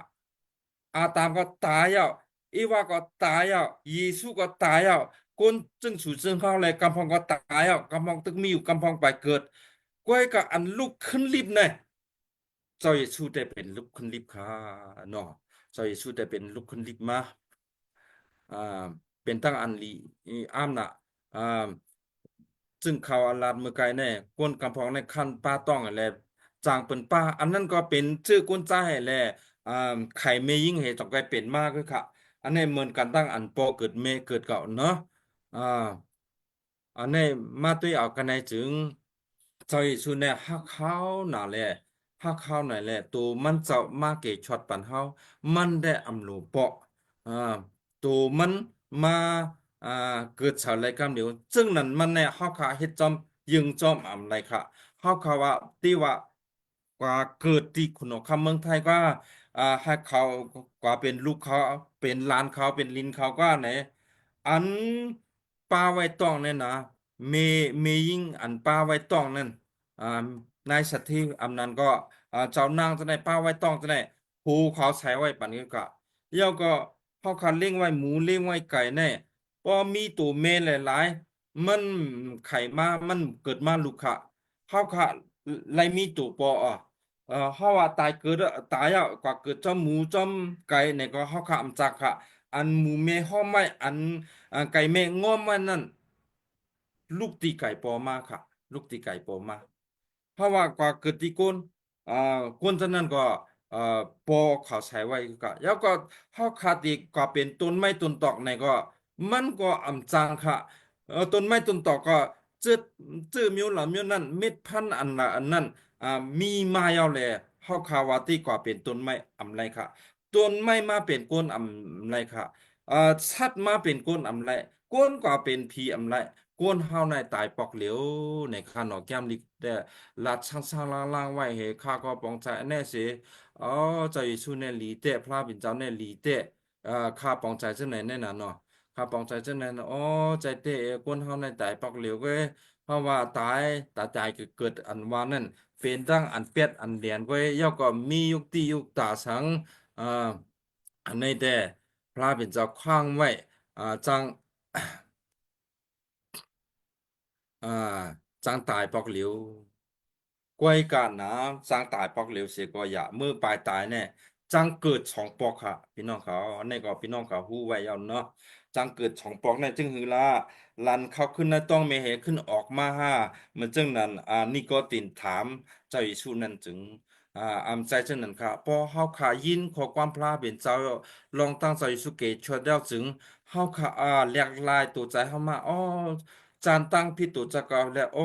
ອາຕາມກໍຕາຍແລ້ວ ເອວາກໍຕາຍແລ້ວ ເຢຊູກໍຕາຍແລ້ວ ກົ້ນເຊິ່ງສູເຊິ່ງເຮົາແລະ ກຳພອງກໍຕາຍແລ້ວ ກຳພອງຕຶກມີຢູ່ ກຳພອງໄປເກີດ ກ້ວຍກະອັນລຸກຂຶ້ນລິບແນ່ ເຈົ້າເຢຊູໄດ້ເປັນລຸກຂຶ້ນລິບຄະເນາະ ເຈົ້າເຢຊູໄດ້ເປັນລຸກຂຶ້ນລິບມາ ອາ ເປັນຕັ້ງອັນລີອາມນະ ອາ ເຊິ່ງເຂົາອາລາດເມື່ອໄກແນ່ ກົ້ນກຳພອງໃນຄັນປ້າຕ້ອງແລະ ຈ້າງເພິ່ນປ້າ ອັນນັ້ນກໍເປັນຊື່ກົ້ນຈ້າແລະ ອາ ໄຂແມ່ຍິງເຮຕ້ອງໄກເປັນມາຄືຄະ. ອັນນີ້ເໝືອນກັນຕັ້ງອັນປໍເກີດແມ່ເກີດເກົ່າເນາະ ອາ ອັນນີ້ມາຕຸ້ຍເອົາກັນໃນຈຶ່ງ ເຈົ້າເຢຊູແນ່ ຮັກເຮົານາແລ ຮັກເຮົານາແລ ໂຕມັນເຈົ້າມາເກຈອດປັນເຮົາ ມັນໄດ້ອຳໂລເປາະ ອາ ໂຕມັນມາ ອາ ເກີດສາວໄລກຳດຽວ ເຊິ່ງນັ້ນມັນແນ່ ເຮົາຄະເຮັດຈ້ອມ ຍຶງຈ້ອມອຳໄລຄະ ເຮົາຄະວ່າ ຕິວ່າ ກວ່າເກີດທີ່ຂຸນຫົວຄຳເມືອງໄທກວ່າ ອ່າ ໃຫ້ເຂົາກວ່າເປັນລູກເຂົາ ເປັນຫຼານເຂົາ ເປັນຫຼີນເຂົາກວ່າໃນ ອັນປ້າໄວ້ຕ້ອງນັ້ນນະ ແມ່ ແມ່ຍິງອັນປ້າໄວ້ຕ້ອງນັ້ນ ອ່າ ນາຍສະເຖ ອຳນັ້ນກໍ ອ່າ ເຈົ້ານາງຈັ່ງໃດ ປ້າໄວ້ຕ້ອງຈັ່ງໃດ ໂຫ ເຂົາໃສ່ໄວ້ປານນີ້ກະ ແລ້ວກໍເຮົາກະລ້ຽງໄວ້ໝູ ລ້ຽງໄວ້ໄກ່ແນ່ ພໍມີໂຕແມ່ຫຼາຍໆ ມັນໄຂ່ມາ ມັນເກີດມາລູກຄະ ເຮົາຄະໄລ່ມີໂຕພໍ່ອະ ເອີ ເຮົາວ່າຕາຍເກີດ ຕາຍອະ ກວ່າເກີດຈອມໝູຈອມໄກ່ນີ້ກໍເຮົາຄະອຳຈັກຄະ ອັນໝູແມ່ຫ້ອມໄວ້ ອັນ ອັນໄກ່ແມ່ງອມໄວ້ນັ້ນ ລູກຕີໄກ່ປໍມາຄະ ລູກຕີໄກ່ປໍມາ ເຮົາວ່າກວ່າເກີດທີ່ກົ້ນ ອ່າ ກົ້ນຈັ່ງນັ້ນກໍ ເອີ ປໍເຂົາໃສ່ໄວ້ກະ ແລ້ວກໍເຮົາຄະຕິກວ່າເປັນຕົ້ນໄມ້ຕົ້ນຕອກໃນກໍ ມັນກໍອຳຈັງຄະ ເອີ ຕົ້ນໄມ້ຕົ້ນຕອກກໍ ເຈີ ເຈີມີວລະມີວນັ້ນ ເມັດພັນອັນລະອັນນັ້ນ ອ່າ ມີມາຍາວແລ ເຮົາຄະວ່າຕິກວ່າເປັນຕົ້ນໄມ້ອຳໄລຄະ ຕົ້ນໄມ້ມາເປັນກົ້ນອຳໄລຄະ ເອີ ສັດມາເປັນກົ້ນອຳໄລ ກົ້ນກວ່າເປັນຜີອຳໄລ ກົ້ນເຮົາໃນຕາຍປອກຫຼຽວໃນຄະເນາະ ແກ້ມລິກແຕ່ລາດຊ້າງໆລ້າງໆໄວ້ເຮ ຂ້າກໍປອງໃຈແນ່ເສ ອໍ ເຈົ້າເຢຊູແນ່ຫຼີແທ້ ພະເປັນເຈົ້າແນ່ຫຼີແທ້ ເອີ ຂ້າປອງໃຈຈັ່ງໃດແນ່ນະເນາະ ຂ້າປອງໃຈຈັ່ງໃດນະ ອໍ ໃຈແທ້ ເອີ ກົ້ນເຮົາໃນຕາຍປອກຫຼຽວເວີຍ ເພາະວ່າຕາຍ ຕາຍ ຕາຍກໍເກີດ ອັນວ່ານັ້ນ ເປັນທັງອັນແປດອັນແດນເວີຍ ແລ້ວກໍມີຢູ່ຕີຢູ່ຕາສັງ ເອີ ອັນໃດແຕ່ ພະເປັນເຈົ້າຂວາງໄວ້ ອ່າ ຈັ່ງ ອ່າ ຈັ່ງຕາຍປອກຫຼຽວ ກວຍການນາ ຈັ່ງຕາຍປອກຫຼຽວເສຍກໍຢ່າ ເມື່ອປາຍຕາຍແນ່ ຈັ່ງເກີດສອງປອກຄະ ພີ່ນ້ອງເຂົາ ອັນນີ້ກໍພີ່ນ້ອງເຂົາຮູ້ໄວ້ຍາວເນາະ ຈັ່ງເກີດສອງປອກແນ່ ຈຶ່ງຄືລະ ຫຼັນເຂົ້າຂຶ້ນໃນທ້ອງແມ່ເຮ ຂຶ້ນອອກມາຫາ ເມື່ອຈັ່ງນັ້ນ ອ່າ ນິໂກຕິນຖາມເຈົ້າເຢຊູນັ້ນຈຶ່ງ ອ່າ ອຳໃຈເຊິ່ງນັ້ນຄະ ພໍເຮົາຄະຍິນຂໍ້ຄວາມພະເປັນເຈົ້າ ລອງຕັ້ງເຈົ້າເຢຊູເກດຊົດແລ້ວຈຶ່ງ ເຮົາຄະ ອ່າ ແຫຼກລາຍໂຕໃຈເຮົາມາ ອໍ ຈານຕັ້ງຜິດໂຕຈັກເກົ່າແລ້ວ ໂອ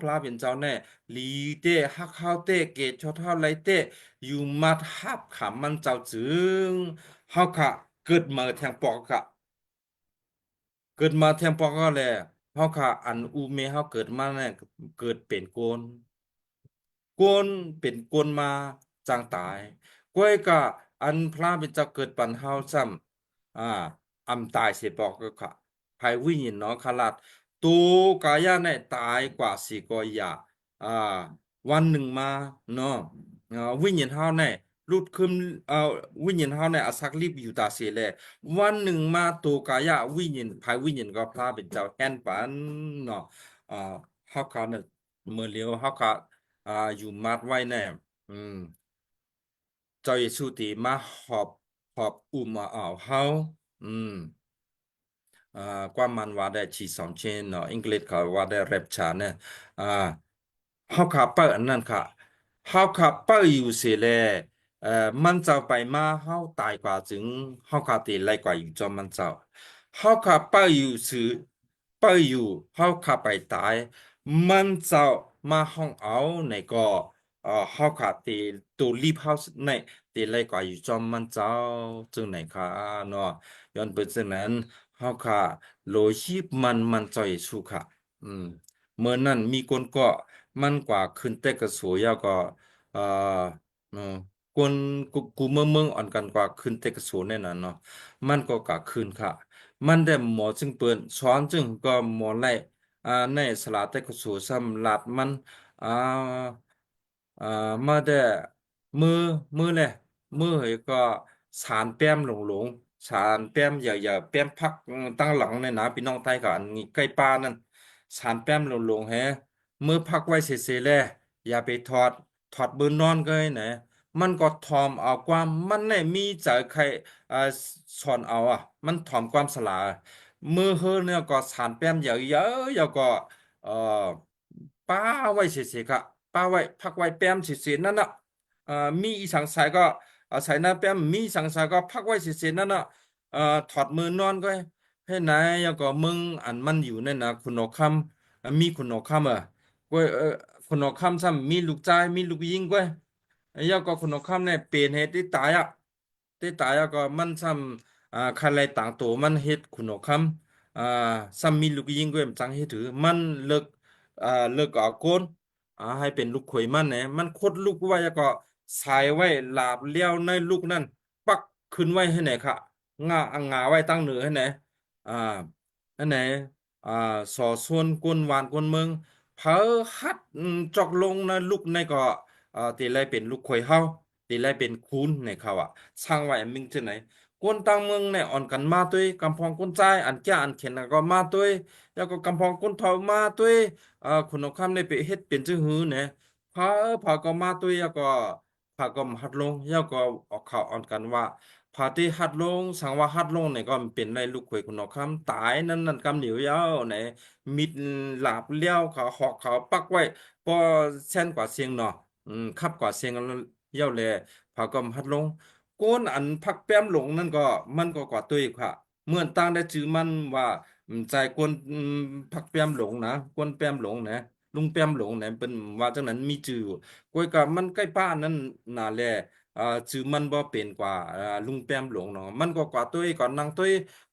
ພະເປັນເຈົ້າແນ່ ຫຼີແທ້ ຮັກເຮົາແທ້ ເກດຊົດເຮົາໄລແທ້ ຢູ່ມັດຮັບຄຳມັນເຈົ້າຈຶ່ງ ເຮົາຄະເກີດມາແທງປອກຄະ ເກີດມາແທງປອກເຮົາແຫຼະ ເຮົາຄະ ອັນອູ່ແມ່ເຮົາເກີດມາແນ່ ເກີດເປັນຄົນ ຄົນເປັນຄົນມາຈັ່ງຕາຍ ກວຍກະ ອັນພະເປັນເຈົ້າເກີດປັນເຮົາຊ້ຳ ອ່າ ອຳຕາຍເສຍປອກກະ ພາຍວິນຍານເນາະຄະລາດ ໂຕກາຍະແນ່ຕາຍກວ່າເສຍກໍຢ່າ ອ່າ ວັນໜຶ່ງມາເນາະ ເອີ ວິນຍານເຮົາແນ່ ຫຼຸດຂຶ້ນ ເອີ ວິນຍານເຮົາແນ່ອາສັກລິບຢູ່ຕາເສແລ ວັນໜຶ່ງມາໂຕກາຍະວິນຍານ ພາຍວິນຍານກໍພະເປັນເຈົ້າແຮ່ນປັນເນາະ ເອີ ເຮົາຄະເນາະ ເມື່ອຫຼຽວເຮົາກະ ອ່າ ຢູ່ມັດໄວ້ແນ່ ອືມ ເຈົ້າເຢຊູທີ່ມາຫອບ ຫອບອຸ້ມເອົາເຮົາ ອືມ ອ່າ ຄວາມມັນວ່າໄດ້ ທີ່ສອງເຊນເນາະ ອັງກິດເຂົາວ່າໄດ້ ແຣັບເຊີ ນະ ອ່າ ເຮົາຄະເປີອັນນັ້ນຄະ ເຮົາຄະເປີຢູ່ເສແລ ເອີ ມັນເຈົ້າໄປມາ ເຮົາຕາຍກວ່າຈຶ່ງ ເຮົາຄະຕິໄລກວ່າຢູ່ຈອມມັນເຈົ້າ ເຮົາຄະເປີຢູ່ຊື່ ເປີຢູ່ ເຮົາຄະໄປຕາຍ ມັນເຈົ້າມາຮ້ອງເອົາໃນກໍ ເອີ ເຮົາຄະຕິ ໂຕລິບເຮົາໃນ ຕິໄລກວ່າຢູ່ຈອມມັນເຈົ້າ ຈຶ່ງໃນຄະເນາະ ຍ້ອນເປັນເຊັ່ນນັ້ນ ເຮົາຄະໂລຫິບມັນ ມັນເຈົ້າເຢຊູຄະ ອືມ ເມື່ອນັ້ນມີຄົນກໍມັນກວ່າຂຶ້ນແຕ່ກະໂສ ແລ້ວກໍ ເອີ ເອີ ຄົນ ກູ່ເມືອງເມືອງອອນກັນກວ່າຂຶ້ນແຕ່ກະໂສແນ່ນອນເນາະ ມັນກໍກະຂຶ້ນຄະ ມັນໄດ້ໝໍຈຶ່ງເປີນ ສອນຈຶ່ງກໍໝໍໄລ່ ອ່າ ໃນສາລາແຕ່ກະໂສຊ້ຳລາດມັນ ອ່າ ອ່າ ມາແຕ່ ມື້ ມື້ແລະ ມື້ເຮີຍກໍສານແປ້ມຫຼົງໆ ສານແປ້ມໃຫຍ່ໆ ແປ້ມພັກ ເອີ ຕັ້ງຫຼັງແນ່ນະ ພີ່ນ້ອງໄທກໍ ອັນນີ້ໃກ້ປ່ານັ້ນ ສານແປ້ມຫຼົງໆແຮ ມື້ພັກໄວ້ເສໆແລ ຢ່າໄປຖອດ ຖອດມື້ນອນເກີຍແນ່ ມັນກໍຖ່ອມເອົາຄວາມ ມັນແນ່ມີໃຈໃຄ່ ເອີ ສອນເອົາອະ ມັນຖ່ອມຄວາມສະຫຼາ ມື້ເຮີນຽກໍສານແປ້ມໃຫຍ່ໆ ແລ້ວກໍ ເອີ ປະໄວ້ເສໆກະ ປະໄວ້ ພັກໄວ້ແປ້ມເສໆນັ້ນນະ ເອີ ມີອີ່ສັງໃສກໍ ອາໄສໜ້າແປ້ມ ມີອີ່ສັງໃສກໍພັກໄວ້ເສໆນັ້ນນະ ເອີ ຖອດມື້ນອນເກີຍ ເຮັດໃນ ແລ້ວກໍເມືອງອັນມັນຢູ່ນັ້ນນະ ຂຸນຫົວຄຳ ອາ ມີຂຸນຫົວຄຳ ເອີ ກວຍ ເອີ ຂຸນຫົວຄຳຊ້ຳມີລູກຊາຍ ມີລູກຍິງກວຍ ແລ້ວກໍຂຸນຫົວຄຳນີ້ເປັນເຫດຕິດຕາຍອະ ຕິດຕາຍ ແລ້ວກໍມັນຊ້ຳ ອ່າ ຄັນໄລ່ຕາງໂຕມັນເຮັດຂຸນຫົວຄຳ ອ່າ ຊ້ຳມີລູກຍິງກວຍ ມັນຈັ່ງເຮັດຖື ມັນເລີກ ອ່າ ເລີກເອົາຄົນ ອາ ໃຫ້ເປັນລູກເຂີຍມັນແຫຼະ ມັນຂົດລູກໄວ້ ແລ້ວກໍສາຍໄວ້ ລາບລ້ຽວໃນລູກນັ້ນ ປັກຂຶ້ນໄວ້ໃຫ້ແຫຼະ ງາ ງາໄວ້ຕັ້ງເໜືອໃຫ້ແຫຼະ ອາ ອັນໃດ ອາ ສໍຊວນຄົນບ້ານຄົນເມືອງ ໃຜຮັດ ອືມ ຈອກລົງໃນລູກໃນກໍ ອາ ທີ່ໄດ້ເປັນລູກເຂີຍເຮົາ ທີ່ໄດ້ເປັນຄູນໃນເຂົາວ່າ ສ້າງໄວ້ອັນໜຶ່ງຈັ່ງໃດ ຄົນຕ່າງເມືອງແນ່ອອນກັນມາຕົວ ກຳພອງຄົນຊາຍອັນກ້າອັນແຂນກໍມາຕົວ ແລ້ວກໍກຳພອງຄົນເຖົ້າມາຕົວ ອາ ຄຸນນອງຄຳໄດ້ໄປເຮັດເປັນຈັ່ງຫືແນ່ ພາ ພາກໍມາຕົວ ແລ້ວກໍ ພາກໍມາຮັດລົງ ແລ້ວກໍອອກຂ່າວອອນກັນວ່າ ພາທີ່ຮັດລົງ ສັງວ່າຮັດລົງນີ້ກໍເປັນໄດ້ລູກເຂີຍຄຸນນອງຄຳ ຕາຍນັ້ນນັ້ນກຳດຽວແລ້ວໃນ ມິດລາບລ້ຽວ ເຂົາຫອກເຂົາປັກໄວ້ ພໍແຊນກວ່າຊຽງເນາະ ອືມ ຄັບກວ່າຊຽງແລ້ວແຫຼະ ພາກໍມາຮັດລົງ ຄົນອັນພັກແປ້ມຫຼົງນັ້ນກໍ ມັນກໍກວ່າຕົວອີກ ເໝືອນຕ່າງໄດ້ຊື່ມັນວ່າ ອືມ ໃຈກວນ ອືມ ພັກແປ້ມຫຼົງນະ ກວນແປ້ມຫຼົງນະ ລຸງແປ້ມຫຼົງນະ ເພິ່ນວ່າຈັ່ງນັ້ນ ມີຊື່ຢູ່ ກວຍກະມັນໃກ້ປ້ານັ້ນນະແລະ ອາ ຊື່ມັນບໍ່ເປັນກວ່າ ອາ ລຸງແປ້ມຫຼົງເນາະ ມັນກໍກວ່າຕົວ ກໍນັ່ງຕົວ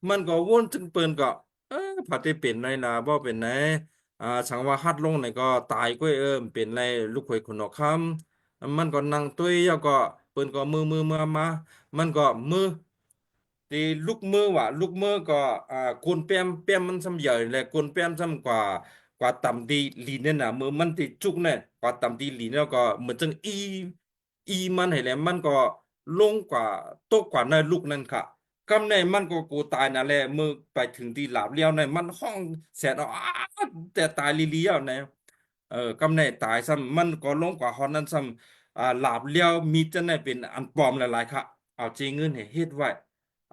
ມັນກໍວົນເຖິງເພິ່ນກໍ ເອີ ພາທີ່ເປັນໄດ້ລະ ບໍ່ເປັນໄດ ອາ ສັງວ່າຮັດລົງນີ້ກໍຕາຍກວຍ ເອີ ເປັນໄດ້ລູກເຂີຍຂຸນນອກຄຳ ມັນກໍນັ່ງຕົວ ແລ້ວກໍເພິ່ນກໍມືໆມາ ມັນກໍມື ທີ່ລຸກມືວ່າ ລຸກມືກໍ ອາ ໂກນແປ້ມ ແປ້ມມັນສ່ຳໃຫຍ່ ແລະ ໂກນແປ້ມສ່ຳກວ່າ ກວ່າຕຳທີ່ລີ້ນນັ້ນນະ ມືມັນທີ່ຈຸກແນ່ ກວ່າຕຳທີ່ລີ້ນ ແລ້ວກໍເໝືອນຈັ່ງອີ ອີມັນໃຫ້ແຫຼະ ມັນກໍລົງກວ່າ ຕົກກວ່າໃນລຸກນັ້ນຄະ ກຳແນ່ມັນກໍໂກຕາຍນະແລະ ເມື່ອໄປເຖິງທີ່ລາບລ້ຽວນັ້ນ ມັນຮ້ອງແສນອອກ ອາ ແຕ່ຕາຍລີ້ໆແນວ ເອີ ກຳແນ່ຕາຍຊ້ຳ ມັນກໍລົງກວ່າຮອດນັ້ນຊ້ຳ ອາ ລາບລ້ຽວມີແຕ່ໃນເປັນອັນປອມຫຼາຍໆຄະ ເອົາຈີເງິນໃຫ້ເຮັດໄວ້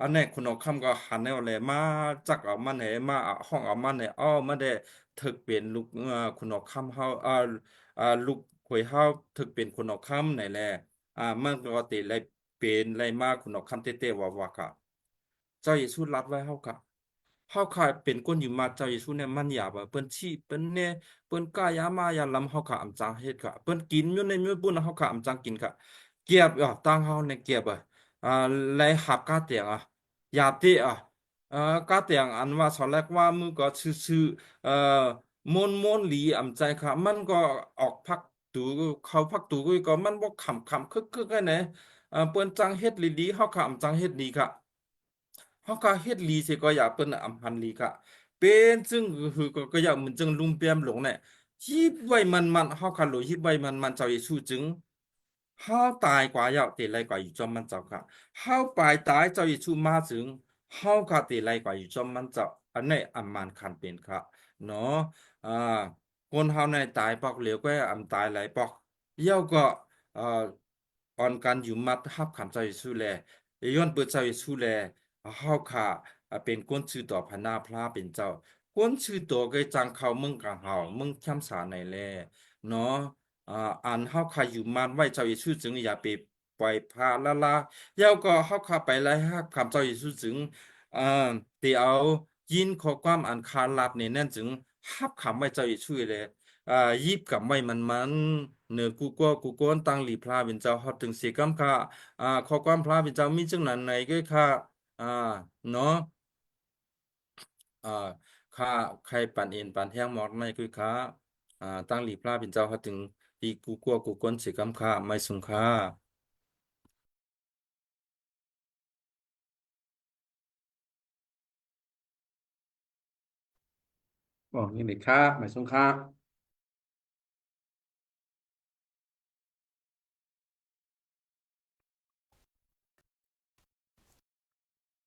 ອັນແນ່ຂຸນນອກຄຳກໍຫັນແນວແລມາຈັກເອົາມັນແດ່ ມາຮ້ອງເອົາມັນແດ່ ເອົາມັນແດ່ ເຖິກເປັນລູກ ເອີ ຂຸນນອກຄຳເຮົາ ເອີ ເອີ ລູກເຂີຍເຮົາ ເຖິກເປັນຂຸນນອກຄຳໃນແລ ອາ ມັນກໍເຕໄລເປັນໄລມາຂຸນນອກຄຳແທ້ໆວ່າ ວ່າກະ ເຈົ້າເຢຊູລັດໄວ້ເຮົາກະ ເຮົາຂາຍເປັນຄົນຢູ່ມາ ເຈົ້າເຢຊູແນມມັນຢາບ ເພິ່ນຊີ້ ເພິ່ນແນ ເພິ່ນກາຢາມາຢາລຳ ເຮົາຂາອຳຈັງເຮັດກະ ເພິ່ນກິນຢູ່ໃນມື້ບຸນ ເຮົາຂາອຳຈັງກິນກະ ກຽບ ເອີ ຕ່າງເຮົາແນກຽບ ເອີ ໄລຮັບກາແຕງ ອາ ຢາເຕະ ອາ ເອີ ກາແຕງ ອັນວ່າສອນແລກວ່າມືກໍຊື່ໆ ເອີ ມົນໆ ຫຼີອຳໃຈຂະ ມັນກໍອອກພັກຕູ ເຂົ້າພັກຕູ ກໍມັນບໍ່ຂຳໆ ຄຶກໆ ຫັ້ນແຫຼະ ເອີ ເພິ່ນຈັ່ງເຮັດດີໆ ເຮົາຂາອຳຈັງເຮັດດີຂະ ເຮົາກະເຮັດລີເສຍກໍຢ່າເພິ່ນອຳພັນລີກະ ເປັນຈຶ່ງຄືກໍ ກໍຢ່າເໝືອນຈັ່ງລຸງແປມຫຼົງແນ່ ຮີບໄວ້ໝັ້ນໆ ເຮົາຄະໂລຮີບໄວ້ໝັ້ນໆ ເຈົ້າເຢຊູຈຶ່ງ ເຮົາຕາຍກວ່າແລ້ວ ເຕໄລກວ່າຢູ່ຈອມມັນເຈົ້າຄະ ເຮົາປາຍຕາຍ ເຈົ້າເຢຊູມາຈຶ່ງ ເຮົາຄະເຕໄລກວ່າຢູ່ຈອມມັນເຈົ້າ ອັນນີ້ອຳມານຄັນເປັນຄະເນາະ ອາ ຄົນເຮົາໃນຕາຍປອກຫຼຽວກໍອຳຕາຍຫຼາຍປອກ ແລ້ວກໍ ເອີ ອອນກັນຢູ່ມັດຮັບຄຳເຈົ້າເຢຊູແລ ຍ້ອນເປີດເຈົ້າເຢຊູແລ ເຮົາຄະເປັນຄົນຊື່ຕໍ່ພະນາພລາເປັນເຈົ້າ ຄົນຊື່ຕໍ່ກໍຈັ່ງເຂົ້າເມືອງກາງເຮົາ ເມືອງຄຳສາໃນແລເນາະ ອາ ອັນເຮົາຄະຢູ່ມັດໄວ້ເຈົ້າເຢຊູຈຶ່ງຢ່າໄປປ່ອຍພະລະລາ ແລ້ວກໍເຮົາຄະໄປໄລ່ຮັບຄຳເຈົ້າເຢຊູຈຶ່ງ ເອີ ທີ່ເອົາຍິນຂໍ້ຄວາມອັນຄາລັບນີ້ນັ້ນຈຶ່ງຮັບຄຳໄວ້ເຈົ້າເຢຊູແລ ເອີ ຮີບກຳໄວ້ໝັ້ນໆ ເນີກູກວາກູກວນ ຕັ້ງຫຼີພລາເປັນເຈົ້າຮອດເຖິງເສກຳຄະ ອາ ຂໍ້ຄວາມພລາເປັນເຈົ້າມີຈັ່ງນັ້ນໃນເກີຍຄະ ອາ ເນາະ ອາ ຂ້າໃຄ່ປັນເອັນປັນແຮງໝອກໃນຄືຂ້າ ອາ ຕັ້ງຫຼີພລາເປັນເຈົ້າຮອດເຖິງທີ່ກູກວາກູກວນເສກຳຄະ ໄມສູງຄ່າ. ອອກນີ້ເລີຍຄ່າ ໝາຍສົງຄ່າ.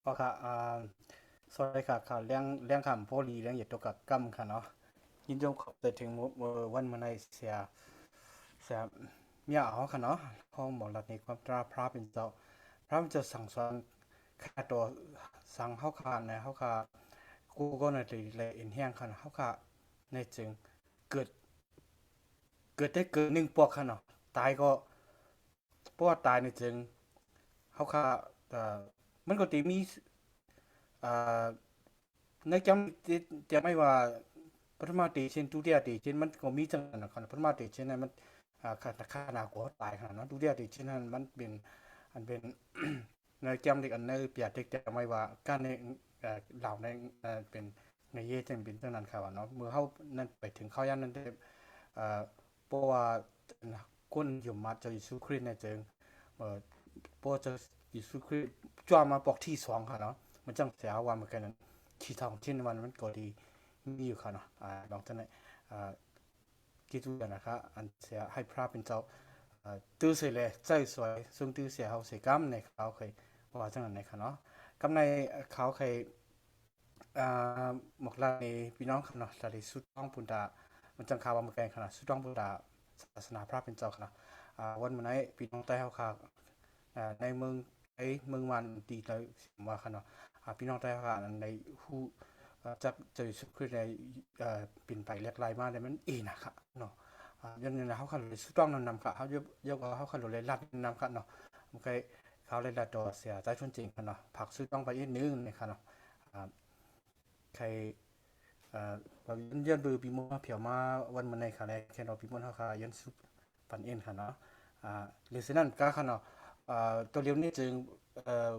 ອໍ ຄ່ະ ອ່າ ສອບຖາມຄ່ະ ຄ່ະ ເລື່ອງ ເລື່ອງຄ່ຳໂພລີ ເລື່ອງຢາຕົວກະກຳຄ່ະເນາະ. ຍິນດີຂອບໃຈເຖິງ ເອີ ວັນມື້ໃນເສຍ ເສຍເມຍເຮົາຄ່ະເນາະ ເຮົາບໍ່ລັດໃນຄວາມຕາພຣະເປັນເຈົ້າ ພຣະເປັນເຈົ້າສັ່ງສອນຂ້າຕໍ່ ສັ່ງເຮົາຂ້າໃນ ເຮົາຂ້າ ກູກໍໃນໄລເອັນແຮງຄ່ະ ເຮົາຂ້າໃນຈຶ່ງເກີດ ເກີດໄດ້ເກີດໜຶ່ງປອກຄ່ະເນາະ ຕາຍກໍ ເພາະວ່າຕາຍໃນຈຶ່ງ ເຮົາຂ້າ ເອີ ມັນກໍຊິມີ ເອີ ໃນຈຳ ຈຳໄວ້ວ່າ ປະຖະມະເຕເຊນ ທຸຕິຍະເຕເຊນ ມັນກໍມີຈັ່ງນັ້ນນະຄັບ ປະຖະມະເຕເຊນນັ້ນມັນ ອ່າ ຂະໜາດ ຂະໜາດກວ່າເຮົາຕາຍຂະໜາດນັ້ນ ທຸຕິຍະເຕເຊນນັ້ນມັນເປັນ ອັນເປັນ ໃນຈຳເດັກ ອັນໃນປຽກເດັກຈຳໄວ້ວ່າ ການໃນ ເອີ ລາວໃນ ເອີ ເປັນ ໃນເຢຈັ່ງເປັນຈັ່ງນັ້ນຄ່ະວ່າເນາະ ເມື່ອເຮົານັ້ນໄປເຖິງເຂົາຢ່າງນັ້ນ ເອີ ເພ າະວ່າຄົນຍົມມາດເຈົ້າເຢຊູຄຣິດນີ້ຈຶ່ງ ເອີ ເພາະເຈົ້າເຢຊູຄຣິດຈອມມາປອກທີສອງຫັ້ນເນາະ ມັນຈັ່ງເສຍວ່າມັນກໍນັ້ນ ທີ່ທ້ອງຖິ່ນມັນ ມັນກໍດີມີຢູ່ຫັ້ນເນາະ ອາ ນອກຈາກນັ້ນ ອາ ຄິດວ່ານະຄະ ອັນເສຍໃຫ້ພຣະເປັນເຈົ້າ ເອີ ຕື້ເສຍແລໃຊ້ສວຍ ຊົງຕື້ເສຍເຮົາເສຍກຳ ໃນຂ່າວເຄີຍວ່າຈັ່ງນັ້ນນະຄະເນາະ ກຳໃນຂ່າວເຄີຍ ອາ ໝອກລາໃນພີ່ນ້ອງຄະເນາະ ລາໄດ້ສຸດຕ້ອງປຸນຕາ ມັນຈັ່ງຂ່າວວ່າເມື່ອໄກຄະເນາະ ສຸດຕ້ອງປຸນຕາສາສະໜາພຣະເປັນເຈົ້າຄະເນາະ ອາ ວັນມື້ໃນພີ່ນ້ອງໄຕ້ເຮົາຄະ ອາ ໃນເມືອງໄທ ເມືອງວານ ທີ່ໄດ້ສຽມວ່າຄະເນາະ ອາ ພີ່ນ້ອງໄຕ້ເຮົາຄະ ອັນໃດຮູ້ ເອີ ຈັກເຈົ້າເຢຊູຄຣິດໃນ ເອີ ເປັນໄປແຫຼກຫຼາຍມາ ແຕ່ມັນເອນະຄະເນາະ ອາ ຍ້ອນນັ້ນເຮົາຄະເລີຍສຸດຕ້ອງນຳນຳຄະ ເຮົາ ເຮົາຄະເລີຍລັດນຳຄະເນາະ ເມື່ອໄກເຂົາໄດ້ລັດຕໍ່ເສຍໃຈຄົນຈິງຄະເນາະ ຝາກສຸດຕ້ອງໄປອີກໜຶ່ງນະຄະເນາະ ອາ ໄຄ ເອີ ເວົ້າຢ້ອນເບີປີມົນມາພຽວມາວັນມື້ໃນຄະແລ ແຄ່ນອກປີມົນເຮົາຄະຢ້ອນສຸບປັນເອັນຄະເນາະ ອາ ຫຼືສະນັ້ນກະຄະເນາະ ເອີ ໂຕລຽວນີ້ຈຶ່ງ ເອີ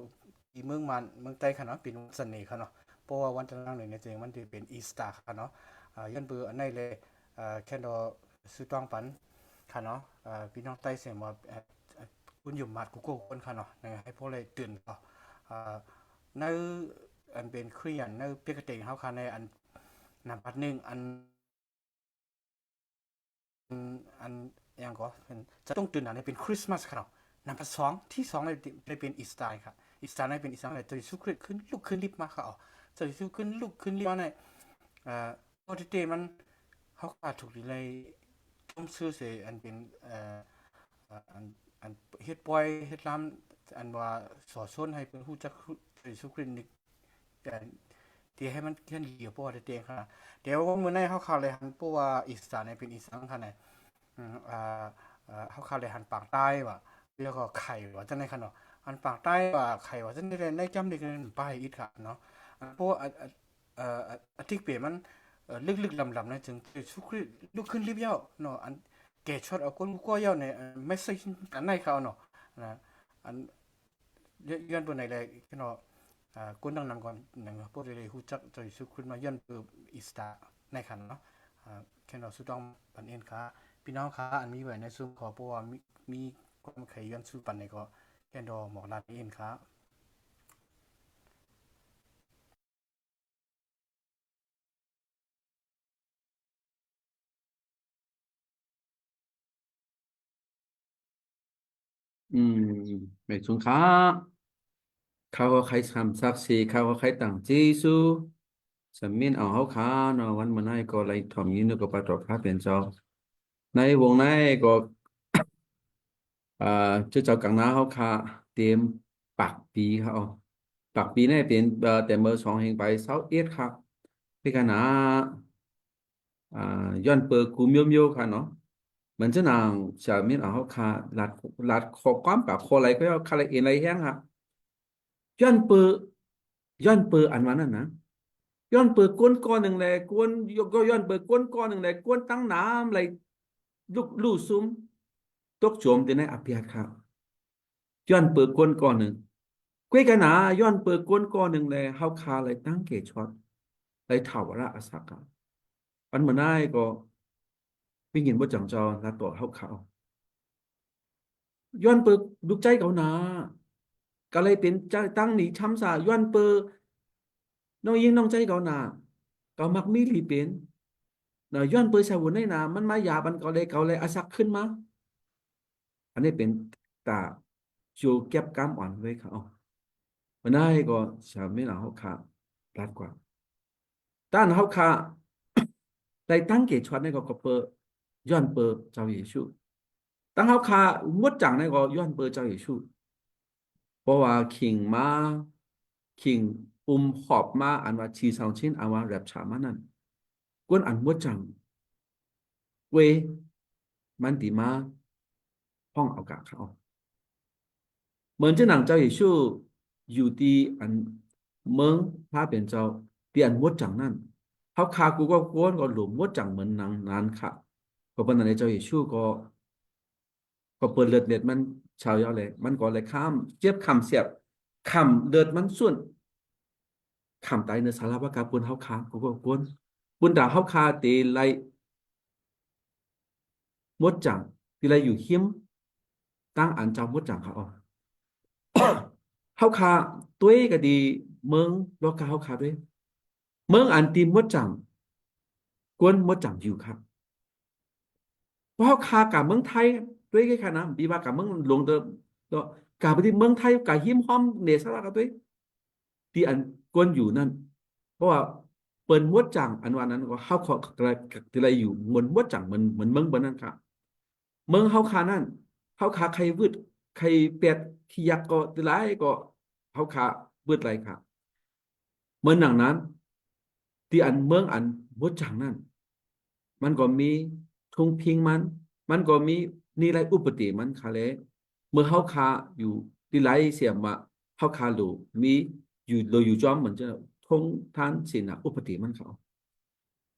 ທີ່ເມືອງມານ ເມືອງໃຕ້ຄະເນາະ ເປັນວັນສະເໜຄະເນາະ ເພາະວ່າວັນຕະນາງໜຶ່ງນີ້ຈຶ່ງມັນຊິເປັນອີສຕາຄະເນາະ ອາ ຍ້ອນເບີອັນໃນແລ ເອີ ແຄ່ນອກສຸດຕ້ອງປັນຄະເນາະ ເອີ ພີ່ນ້ອງໃຕ້ສຽມວ່າ ເອີ ຄຸນຍົມມາດກູໂກຄົນຄະເນາະ ໃຫ້ພວກໄດ້ຕື່ນເນາະ ເອີ ໃນ ອັນເປັນຄຣິສຕຽນໃນປົກກະຕິເຮົາຄະ ໃນອັນນຳບັດໜຶ່ງ ອັນ ອັນ ຫຍັງກໍ ເປັນ ຈະຕ້ອງຕື່ນນະ ໃນເປັນຄຣິສມາສຄະເນາະ ນຳບັດສອງ ທີສອງ ໃນ ໃນເປັນອີສຕາຄະ ອີສຕາໃນເປັນອີສຕາ ໃນເຈົ້າເຢຊູຄຣິດຂຶ້ນ ລຸກຂຶ້ນລິບມາຄະ ເຈົ້າເຢຊູຂຶ້ນ ລຸກຂຶ້ນລິບມາໃນ ເອີ ເພາະແທ້ໆມັນ ເຮົາກະຖືກໄດ້ຈົ່ມຊື່ໃສ່ອັນເປັນ ເອີ ອັນ ອັນເຮັດປ່ອຍເຮັດລາມ ອັນວ່າສໍ້ຊົນໃຫ້ເພິ່ນຮູ້ຈັກເຢຊູຄຣິດນີ້ ທີ່ໃຫ້ມັນຄຽນດີກວ່າເພາະວ່າແຕ່ເອງຫັ້ນນະ ແຕ່ວ່າມື້ໃນເຮົາຄະໄດ້ຫັນເພາະວ່າອີສຕານີ້ເປັນອີສຕາຄະນະ ອືມ ອ່າ ເຮົາຄະໄດ້ຫັນປາງໃຕ້ວ່າ ແລ້ວກໍໄຂ່ວ່າຈັ່ງໃດຄະເນາະ ອັນປາງໃຕ້ວ່າໄຂ່ວ່າຈັ່ງໃດ ໃນຈຳເດັກນັ້ນໄປອີກຄະເນາະ ອັນເພາະວ່າ ເອີ ອາທິກເປມັນ ເອີ ລຶກໆ ລຳໆ ໃນເຊິ່ງເຢຊູຄຣິດລຸກຂຶ້ນລິບແລ້ວເນາະ ອັນແກ່ຊອດເອົາຄົນກວ່າແລ້ວໃນ ເອີ ເມສເຊຈອັນໃນເຂົາເນາະ ນະ ອັນ ຍ້ອນເປີໃນແລເນາະ ອາ ຄົນດັ່ງນຳກ່ອນ ນະ ພວກໄດ້ຮູ້ຈັກເຈົ້າເຢຊູຄຣິດມາຍ້ອນເປີອີສຕາໃນຄັນເນາະ ອາ ແຄ່ເນາະ ສຸດຕ້ອງປັນເອັນຄະ ພີ່ນ້ອງຄະ ອັນມີໄວ້ໃນຊຸມ ຂໍ ເພາະວ່າມີ ມີຄວາມໄຂຍ້ອນສູ່ປັນໃດກໍ ແຄ່ເນາະ ໝອກລາເອັນຄະ. ອືມ ແມ່ນສູງຄ່າ ເຂົາກໍໄຂຄຳສັກສີ ເຂົາກໍໄຂຕັ້ງເຈຊູ ສະໝິນເອົາເຮົາຂ້າເນາະ ວັນມະນາຍກໍໄດ້ຖ່ອມຍິນ ແລ້ວກໍປະຕໍ່ພະເປັນເຈົ້າ ໃນວົງໃນກໍ ເອີ ເຈົ້າ ເຈົ້າກັງນາເຮົາຂ້າ ເຕັມປາກປີເຮົາ ປາກປີໃນເປັນ ເອີ ແຕ່ເມື່ອສອງເຮັງໄປຊາວເອັດຄັບ ເພການາ ອ່າ ຍ້ອນເປີກູມໂມໂມຄ່ະເນາະ ເໝືອນຈະນາງຈະມີເອົາເຮົາຄ່າລັດ ລັດຂໍ້ຄວາມກະຂໍ້ໄລກໍເຮົາຄ່າລະເອນໄລແຮງຄ່ະ ຍ້ອນເປີ ຍ້ອນເປີອັນວ່ານັ້ນນະ ຍ້ອນເປີຄົນກ້ອນໜຶ່ງແລ ຄົນ ກໍຍ້ອນເປີຄົນກ້ອນໜຶ່ງແລ ຄົນຕັ້ງນາມໄລລຸກລຸຊຸມ ຕົກຈົມແຕ່ໃນອາບຽດຄ່ະ ຍ້ອນເປີຄົນກ້ອນໜຶ່ງ ເພການາ ຍ້ອນເປີຄົນກ້ອນໜຶ່ງແລ ເຮົາຂ້າໄລຕັ້ງເກຊອດ ໄລຖາວະລະອາສັກກະ ອັນເມື່ອນາຍກໍໄດ້ຍິນບໍ່ຈັງເຈົ້າລະຕໍ່ເຮົາຂ້າ ຍ້ອນເປີລູກໃຈເຂົານາ ກະໄລເປັນໃຈຕັ້ງໜີທຳສາ ຍ້ອນເປີນ້ອງຍິງນ້ອງໃຈເຂົານາ ເຂົາມັກມີຫຼີເປັນນະ ຍ້ອນເປີຊາວບຸນໃນນາ ມັນມາຢາບອັນເຂົາໄລ ເຂົາໄລອາສັກຂຶ້ນມາ ອັນນີ້ເປັນຕາໂຈແກັບກາມອ່ອນເວີຍຄ່ະ ເອົາ ມານາຍກໍສາມີລາວເຮົາຂ້າ ລາດກວ່າ ຕ້ານເຮົາຂ້າ ໄດ້ຕັ້ງເກຈອດໃນກໍ ກໍເປີ ຍ້ອນເປີເຈົ້າເຢຊູ ຕັ້ງເຮົາຂ້າໝົດຈັງໃນກໍ ຍ້ອນເປີເຈົ້າເຢຊູ ເພາະວ່າຄິງມາ ຄິງອຸມຫອບມາ ອັນວ່າຊີຊາວຊິນ ອັນວ່າແຣັບຊາມານັ້ນ ກວນອັນໝົດຈັງ ເວ ມັນຕິມາ ຫ້ອງເອົາກາເຂົາ ເໝືອນຈະໜັງເຈົ້າເຢຊູຢູ່ທີ່ອັນເມືອງພະເປັນເຈົ້າ ທີ່ອັນໝົດຈັງນັ້ນ ເຮົາຂ້າກູກໍກວນກໍຫຼູມໝົດຈັງເໝືອນໜັງນັ້ນຄ່ະ ກໍເປັນອັນໃດເຈົ້າເຢຊູກໍ ກໍເປີດເລືອດເມັດມັນຊາວເຢາວແລ ມັນກໍເລີຍຂ້າມເຈັບຂ້າມແສບ ຂ້າມເລືອດມັນສຸ້ນ ຂ້າມຕາຍເນີສາລາວະກາປຸນເຮົາຂ້າກູກໍກວນ ປຸນຕາເຮົາຂ້າເຕໄລ ມົດຈັງ ທີ່ໄດ້ຢູ່ຮິມ ຕັ້ງອັນເຈົ້າມົດຈັງເຂົາອອກ. ເຮົາຂ້າດ້ວຍກໍດີ ເມືອງລອກກາເຮົາຂ້າດ້ວຍ ເມືອງອັນທີ່ມົດຈັງ ກວນມົດຈັງຢູ່ຄັບ. ເພາະເຮົາຂ້າກັບເມືອງໄທດ້ວຍກັນນະ ບໍ່ວ່າກັບເມືອງຫຼວງເດີ ກໍກັບທີ່ເມືອງໄທ ກັບຮິມຮ່ອມເນສະລະກັນດ້ວຍ ທີ່ອັນກວນຢູ່ນັ້ນ ເພາະວ່າເປັນມົດຈັງອັນວ່ານັ້ນ ກໍເຮົາກໍໄດ້ ໄດ້ຢູ່ມົນມົດຈັງ ເໝືອນ ເໝືອນເມືອງເພິ່ນນັ້ນຄັບ. ເມືອງເຮົາຂ້ານັ້ນ ເຮົາຂ້າໄຄວືດ ໄຄແປດ ໄຄຍັກ ກໍຫຼາຍ ກໍເຮົາຂ້າວືດຫຼາຍຄັບ. ເໝືອນດັ່ງນັ້ນ ທີ່ອັນເມືອງອັນມົດຈັງນັ້ນ ມັນກໍມີທຸງພິງມັນ ມັນກໍມີນິໄລອຸປະຕິມັນຄ່າແລ. ເມື່ອເຮົາຂ້າຢູ່ທີ່ໄລເສຍມວ່າ ເຮົາຂ້າໂລມີຢູ່ ໂລຢູ່ຈອມ ມັນຈະທົງທານສິນນະອຸປະຕິມັນເຂົາ.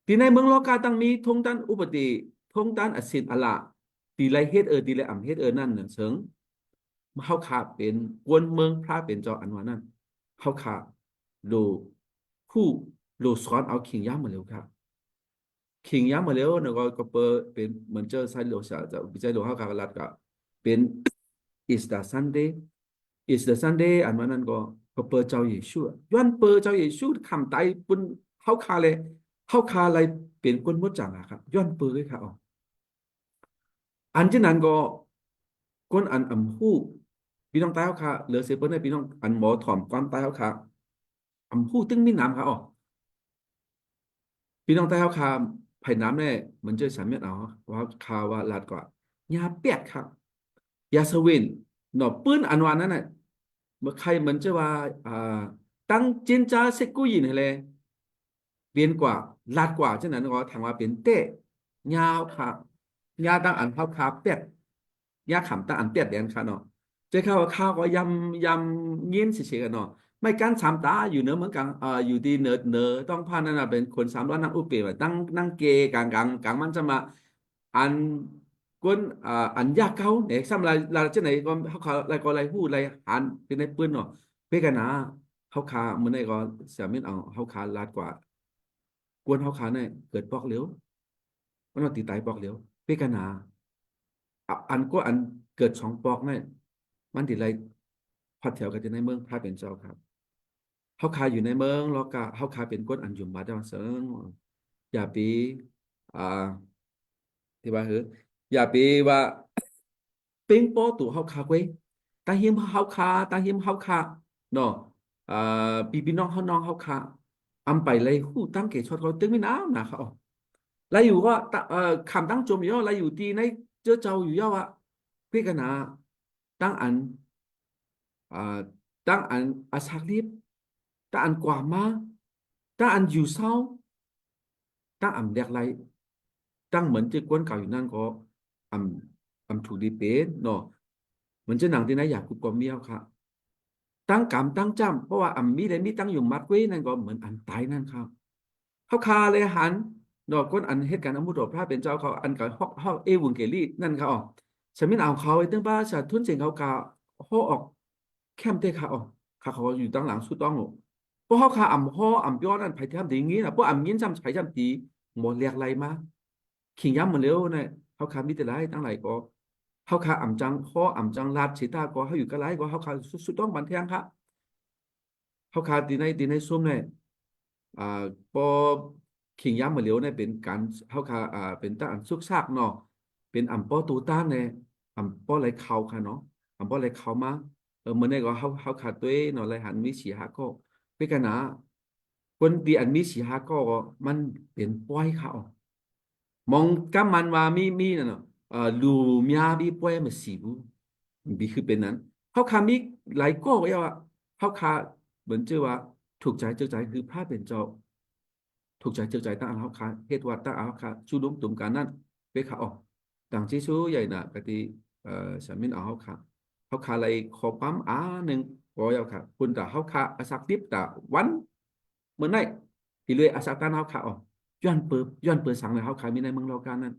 ທີ່ໃນເມືອງລອກກາຕັ້ງມີທົງທານອຸປະຕິ ທົງທານອາສິນອາລາ ທີ່ໄລເຮັດເອີ ທີ່ໄລອຳເຮັດເອີນັ້ນນະ ເຊິ່ງເຮົາຂ້າເປັນກວນເມືອງພະເປັນເຈົ້າອັນວ່ານັ້ນ ເຮົາຂ້າໂລຮູ້ ໂລສອນເອົາຄິງຍາມມາເລວຄັບ. ຄິງຍາມມາເລວນະ ກໍ ກໍເປີເປັນເໝືອນເຈົ້າໄຊໂລ ຊາ ເຈົ້າໄຊໂລເຮົາຂ້າກໍລັດກໍເປັນ Easter Sunday Easter Sunday ອັນວ່ານັ້ນກໍ ກໍເປີເຈົ້າເຢຊູ ຍ້ອນເປີເຈົ້າເຢຊູຄຳຕາຍປຸ້ນເຮົາຂ້າແລ ເຮົາຂ້າໄລເປັນຄົນມົດຈັງອະຄັບ ຍ້ອນເປີເລີຍຄັບ. ອັນຈາກນັ້ນກໍ ຄົນອັນອຳຮູ້ ພີ່ນ້ອງໃຕ້ເຮົາຂ້າ ເຫຼືອເສຍເປີນໃຫ້ພີ່ນ້ອງອັນໝໍຖອມຄວາມໃຕ້ເຮົາຂ້າ ອຳຮູ້ຕຶງມີນາມຄ່າອອກ. ພີ່ນ້ອງໃຕ້ເຮົາຂ້າ ໃຜນາມແດ່ ມັນຈະສາມາດເອົາ ວ່າເຮົາຂ້າວ່າລາດກວ່າ ຍາແປດຄັບ ຢາສະເວັນເນາະ ປືນອັນວ່ານັ້ນນະ ເມື່ອໃຄມັນຈະວ່າ ອ່າ ຕັ້ງຈິນຈາເຊັກກູຍິນໃຫ້ແລ ເປັນກວ່າ ລາດກວ່າ ສະນັ້ນກໍຖາມວ່າເປັນແຕ້ ຍາເຮົາຂ້າ ຍາຕັ້ງອັນເຮົາຂ້າແປດ ຍາຂຳຕາອັນແຕດແດນຄ່າເນາະ ເຈົ້າຂ້າວ່າຂ້າກໍຢຳ ຢຳຍິນເສຍໆກັນເນາະ ໄມ້ກ້ານສາມຕາຢູ່ເໜືອເມືອງກາງ ເອີ ຢູ່ທີ່ເໜືອ ເໜືອຕ້ອງຜ່ານນັ້ນນະ ເປັນຄົນສາມລ້ອນນາງອຸເປ ວ່າຕັ້ງ ນາງເກກາງ ກາງ ກາງມັນຈະມາ ອັນ ຄົນ ເອີ ອັນຢາເກົ່າເນ ສ່ຳລາ ລາຈັ່ງໃດກໍເຮົາ ເຂົາລາກໍລາຍຮູ້ລາຍຫັນເປັນໃນປືນເນາະ ເພກະນາ ເຮົາຂ້າມື້ໃດກໍສາມີເອົາ ເຮົາຂ້າລາດກວ່າ ກວນເຮົາຂ້າໃນເກີດປອກເລວ ມັນວ່າຕີຕາຍປອກເລວ ເພກະນາ ອາ ອັນກໍອັນເກີດສອງປອກໃນ ມັນຕີໄລ ພັດແຖວກັນຢູ່ໃນເມືອງພະເປັນເຈົ້າຄັບ. ເຮົາຂ້າຢູ່ໃນເມືອງລອກກາ ເຮົາຂ້າເປັນຄົນອັນຢົມບາດເຈົ້າເຊິ່ງ ຢ່າໄປ ອ່າ ທີ່ວ່າ ເອີ ຢ່າໄປວ່າ ເປັງປໍໂຕເຮົາຂ້າເວີຍ ຕາຫິມເຮົາຂ້າ ຕາຫິມເຮົາຂ້າເນາະ ເອີ ພີ່ ພີ່ນ້ອງເຮົາ ນ້ອງເຮົາຂ້າ ອຳໄປໄລຮູ້ຕັ້ງເກຊອດເຂົາຕຶງມີນາມນາເຂົາ ໄລຢູ່ວ່າ ເອີ ຄຳຕັ້ງຈົມຢູ່ ໄລຢູ່ທີ່ໃນເຈີເຈົ້າຢູ່ຍາວອະ ເພກະນາ ຕັ້ງອັນ ອ່າ ຕັ້ງອັນອາສັກລິບ ຕັ້ງອັນກວາມມາ ຕັ້ງອັນຢູ່ເຊົາ ຕັ້ງອຳແລກໄລ ຕັ້ງເໝືອນທີ່ກວນເກົ່າຢູ່ນັ້ນກໍອຳ ອຳຖືກດີເປັນເນາະ ເໝືອນຈະໜັງທີ່ໃນຢາກຸບກໍມີເອົາຄະ ຕັ້ງກຳຕັ້ງຈຳ ເພາະວ່າອຳມີໄດ້ມີຕັ້ງຢູ່ມັດເວນັ້ນກໍເໝືອນອັນຕາຍນັ້ນຄະ. ເຮົາຄາແລຫັນເນາະ ຄົນອັນເຮັດການອະມຸດຕໍ່ພະເປັນເຈົ້າເຂົາ ອັນກະຮອກ ຮອກເອວົງເກລີນັ້ນຄະອອກ ສະມິນເອົາເຂົາໄວ້ເຖິງພະສາທຸນເສັງເຂົາກະຮໍອອກແຄມເຕຄະອອກ ຄະເຂົາຢູ່ຕັ້ງຫຼັງສຸດຕ້ອງໂລ ເພາະເຮົາຄາອຳຮໍອຳຢໍນັ້ນ ໃຜທຳດີງິນນະ ພວກອຳຍິນຊ້ຳ ໃຜທຳດີໝໍແລກໄລ່ມາ ຂິງຍາມໝົດແລ້ວນະ ເຮົາຄາມີແຕ່ຫຼາຍຕັ້ງຫຼາຍກໍ ເຮົາຄາອຳຈັງຮໍອຳຈັງລາດເສຕາກໍ ເຮົາຢູ່ກະຫຼາຍກໍ ເຮົາຄາສຸດ ສຸດຕ້ອງບັນແທງຄະ. ເຮົາຄາຕີໃນ ຕີໃນຊຸມໃນ ອ່າ ພໍຂິງຍາມມາຫຼຽວໃນເປັນການ ເຮົາຄາ ອ່າ ເປັນຕາອັນຊຸກຊາກເນາະ ເປັນອຳປໍຕູຕານແດ່ ອຳປໍໄລເຂົ້າຄະເນາະ ອຳປໍໄລເຂົ້າມາ ເອີ ມື້ນີ້ກໍເຮົາ ເຮົາຄາຕົວເນາະ ໄລຫັນມີສີ່ຫ້າກໍ ເພກະນາ ຄົນທີ່ອັນມີສີ່ຫ້າກໍ ມັນເປັນປ່ອຍຄະອອກ ມອງກຳມັນວ່າມີ ມີນັ້ນເນາະ ເອີ ລູມຍາບີປ່ອຍມາສີ່ບູ ບີຄືເປັນນັ້ນ ເຮົາຄາມີຫຼາຍກໍ ເຮົາຄາເບິ່ງຈື່ວ່າ ທຸກໃຈເຈີກໃຈຄືພະເປັນເຈົ້າ ທຸກໃຈເຈີກໃຈ ຕາອັນເຮົາຄາເຮັດວັດ ຕາອັນເຮົາຄາຊຸມນຸມຕຸມກັນນັ້ນ ເວຄາອອກ ຕາງເຈຊູໃຫຍ່ນະກະຕິ ເອີ ສາມິນເອົາເຮົາຄາ ເຮົາຄາໄລຂໍ້ຄວາມອາໜຶ່ງກໍເຈົ້າຄາ ຄຸນຕາເຮົາຄາອາສັກດິບຕາວັນ ມື້ໃນອີເລອາສັກຕານເຮົາຄາອອກ ຍ້ອນເປີ ຍ້ອນເປີສັງນະ ເຮົາຄາມີໃນເມືອງລາວການັ້ນ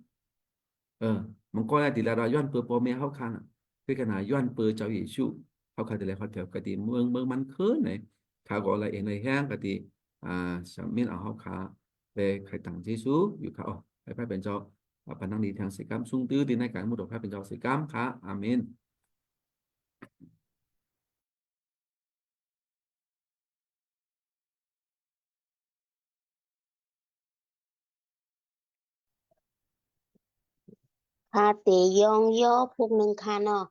ເອີ ມັນກໍໄດ້ຕິລະດອນ ຍ້ອນເປີພໍ່ແມ່ເຮົາຄານະ ເພກະນາ ຍ້ອນເປີເຈົ້າເຢຊູ ເຮົາຄາແຕ່ລະຮອດແຖວກະຕິເມືອງ ເມືອງມັນຄືນໃນ ຄາກໍລະເອນໃນແຮງກະຕິ ອ່າ ສາມິນເອົາເຮົາຄາ ແລະ ໄຄຕັງເຈຊູຢູ່ຄາອອກ ໃຫ້ພະເປັນເຈົ້າ ອາ ປານນັງດີທາງເສກຳ ສູງຕື້ຕີໃນການໝູດດອກພະເປັນເຈົ້າເສກຳຄ່ະ. ອາເມນ. ຂ້າເຕຍ້ອງຍໍພວກໜຶ່ງຂ້າເນາະ,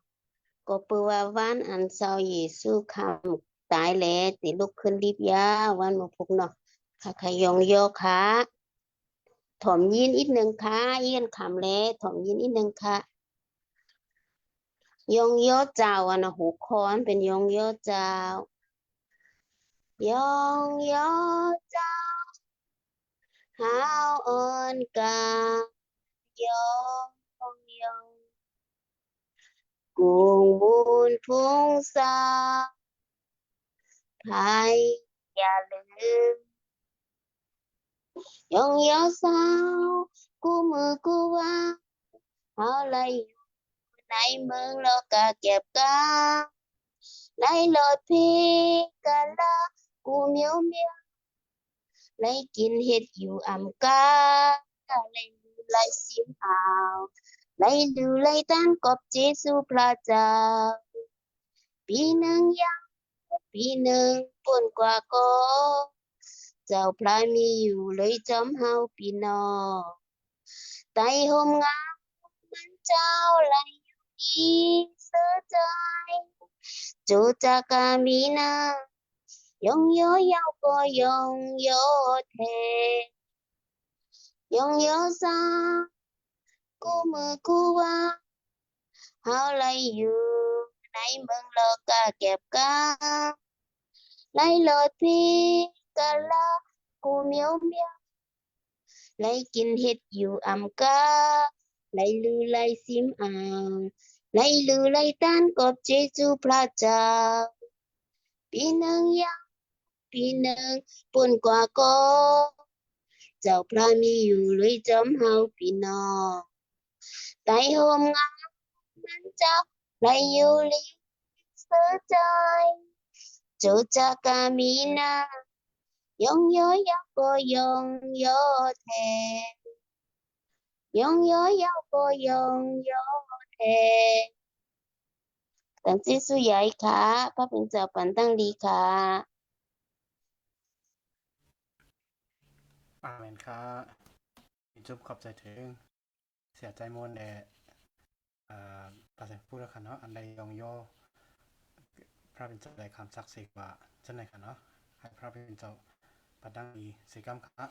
ກໍເປີວ່າວັນອັນເຊົາເຢຊູຄຳຕາຍແລ ເຕລຸກຂຶ້ນລິບຢາ ວັນໝູ່ພວກເນາະ, ຂ້າຂະຍ້ອງຍໍຂ້າ. ຖ່ອມຍິນອີກໜຶ່ງຄ່ະ, ຢ້ຽນຄຳແລ ຖ່ອມຍິນອີກໜຶ່ງຄ່ະ. ຍ້ອງຍໍເຈົ້າ ອັນນະ ຫົວຂໍ້ມັນເປັນຍ້ອງຍໍເຈົ້າ. ຍ້ອງຍໍເຈົ້າ ເຮົາອ່ອນກາຍຍ້ອງຍໍ. ກຸງບຸນພົງສາ ໃຜຢ່າລືມ ຍ້ອງຍໍເຈົ້າ ຄູ່ມື້ຄູ່ວາ ເຮົາໄດ້ຢູ່ໃນເມືອງລະກະແກບກາ ໄດ້ລອດເພກະລາ ກູ່ມຽວມຽວ ໄດ້ກິນເຫັດຢູ່ອຳກາ ໄດ້ດູໄດ້ຊິມເອົາ ໄດ້ດູໄດ້ຕານຂອບເຈຊູພະເຈົ້າ. ປີໜຶ່ງຢ່າງ ປີໜຶ່ງປົນກວ່າກໍ ເຈົ້າພະມີຢູ່ເລີຍຈອມເຮົາພີ່ນ້ອງ ໃຕ້ຮົ່ມເງົາມັນເຈົ້າໄດ້ຢູ່ດີເສີໃຈ ໂຈຈາກາມີນາ ຍ້ອງຍໍເຈົ້າກໍຍ້ອງຍໍແທ້ ຍ້ອງຍໍສາ ຄູ່ມື້ຄູ່ວາ ເຮົາໄດ້ຢູ່ໃນເມືອງລະກະແກບກາ ໄດ້ລອດເພກະລາ ກູ່ມຽວມຽວ ໄດ້ກິນເຫັດຢູ່ອຳກາ ໄດ້ດູໄດ້ຊິມເອົາ ໄດ້ດູໄດ້ຕານຂອບເຈຊູພະເຈົ້າ. ປີໜຶ່ງຢ່າງ ປີໜຶ່ງປົນກວ່າກໍ ເຈົ້າພະມີຢູ່ເລີຍຈອມເຮົາພີ່ນ້ອງ ໃຕ້ຮົ່ມເງົາມັນເຈົ້າໄດ້ຢູ່ດີເສີໃຈ ໂຈຈາກາມີນາ ຍ້ອງຍໍເຈົ້າກໍຍ້ອງຍໍແທ້ ຍ້ອງຍໍເຈົ້າກໍຍ້ອງຍໍແທ້. ຕັງຈິດສຸໃຫຍ່ຄ່ະ ພະເປັນເຈົ້າປັນຕັ້ງດີຄ່ະ. ອາເມນຄ່ະ. ຍິນດີຂອບໃຈເຖິງເສຍໃຈມ່ວນແດ່ ເອີ ປາແສງພຸດແລ້ວຄ່ະເນາະ ອັນໄດ້ຍ້ອງຍໍພະເປັນເຈົ້າໄດ້ຄຳສັກເສກວ່າຈັ່ງໃດຄ່ະເນາະ ໃຫ້ພະເປັນເຈົ້າປະດັງດີເສກຳຄ່ະ.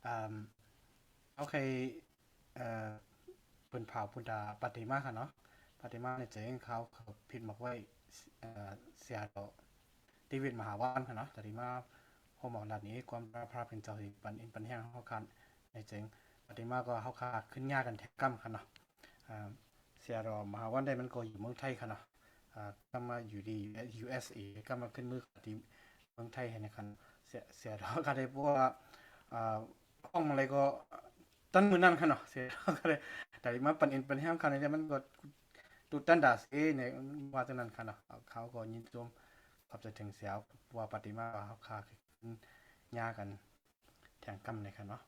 ເອີ ເຮົາເຄີຍ ເອີ ເພິ່ນເຜົາພຸດດາປາຕິມາຄ່ະເນາະ ປາຕິມາໃນເຈິງເຂົາເຂົາພິມບອກໄວ້ ເອີ ເສຍດອກ ເດວິດມະຫາວັນຄ່ະເນາະ ຕາລິມາໂຮມອອກລາດນີ້ ຄວາມພະເປັນເຈົ້າຊິປັນອິນປັນແຮງເຮົາຄັນໃນເຈິງ ປາຕິມາກໍເຮົາຄາຂຶ້ນຍາກັນແທງກຳຄ່ະເນາະ. ເສຍດອກມະຫາວັນໄດ້ມັນກໍຢູ່ເມືອງໄທຄ່ະເນາະ ກຳມາຢູ່ດີຢູເອັສເອ ກຳມາຂຶ້ນມືກັບທີ່ເມືອງໄທໃຫ້ນະຄັນ ເສຍ ເສຍດອກກະໄດ້ ເພາະວ່າ ອາ ຂອງມັນໄດ້ກໍ ຕັນມື້ນັ້ນຄ່ະເນາະ ເສຍດອກກະໄດ້ ໄດ້ມາປັນອິນປັນແຮງຄັນນີ້ ມັນກໍຕຸດຕັນດາເສ ເນ ວ່າຈັ່ງນັ້ນຄ່ະເນາະ. ເຮົາກໍຍິນຊົມຂອບໃຈເຖິງເສຍ ເພາະວ່າປາຕິມາເຮົາຄາຂຶ້ນຍາກັນແທງກຳໃນຄ່ະເນາະ.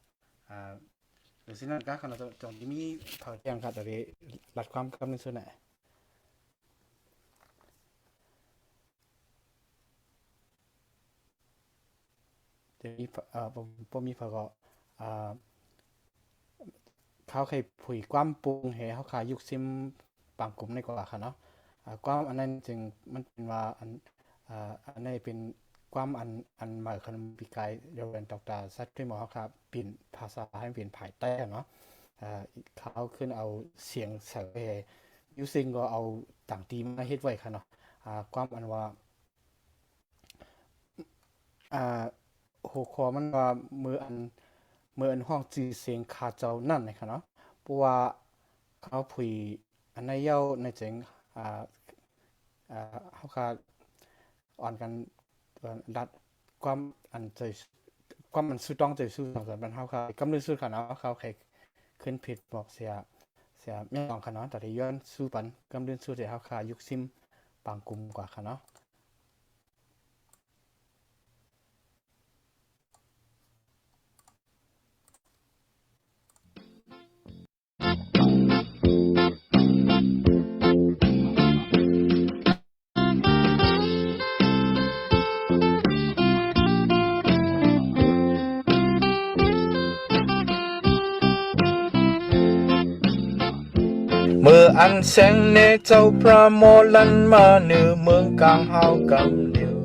ອາ ຫຼືຊິນັ້ນກະ ຄັນເຮົາຈະ ຈະມີເຂົາແຈ້ງຄ່ະ ຈະໄດ້ລັດຄວາມຄຳໜຶ່ງຊຸດນະ. ຈະມີ ເອີ ບໍ່ ບໍ່ມີພະເກາະ ເອີ ເຂົາເຄີຍຜຸຍຄວາມປຸງໃຫ້ເຮົາຄາຍຸກຊິມປາງກຸມໃນກວ່າຄ່ະເນາະ. ເອີ ຄວາມອັນນັ້ນຈຶ່ງ ມັນເປັນວ່າ ອັນ ເອີ ອັນນີ້ເປັນຄວາມອັນ ອັນໃໝ່ຂອງປີກາຍ ເລເວນ ດອກເຕີ ຊັດ ທຣີມ ເຮົາຄາ ປ່ຽນພາສາໃຫ້ເປັນພາຍໃຕ້ເນາະ. ເອີ ເຂົາຂຶ້ນເອົາສຽງໃສ່ ໃຫ້ ຢູຊິງ ກໍເອົາຕ່າງຕີມາເຮັດໄວ້ຄ່ະເນາະ. ອາ ຄວາມອັນວ່າ ອາ ຫົວຂໍ້ມັນວ່າ ເມື່ອອັນ ເມື່ອອັນຮ້ອງຊື່ສຽງຂ້າເຈົ້ານັ້ນນະຄ່ະເນາະ. ເພາະວ່າເຂົາຜຸຍອັນໃນເຍົາໃນເຈິງ ອາ ອາ ເຮົາກະອ່ອນກັນ ລັດຄວາມອັນໃຈ ຄວາມອັນຊູຕ້ອງໃຈຊູສັງສອນບັນເຮົາຄ່ະ ກຳລືນສຸດຄ່ະເນາະ. ເຮົາໄດ້ຂຶ້ນເພຈບອກເສຍ ເສຍແມ່ນຕ້ອງຄ່ະເນາະ ຕາໄດ້ຍ້ອນສູ່ປັນກຳລືນສຸດໃຫ້ເຮົາຄ່ະ ຍຸກຊິມປາງກຸມກວ່າຄ່ະເນາະ. ເມື່ອອັນແສງແດ່ເຈົ້າພຣະມໍລັນມາເໜືອເມືອງກາງເຮົາກຳດຽວ,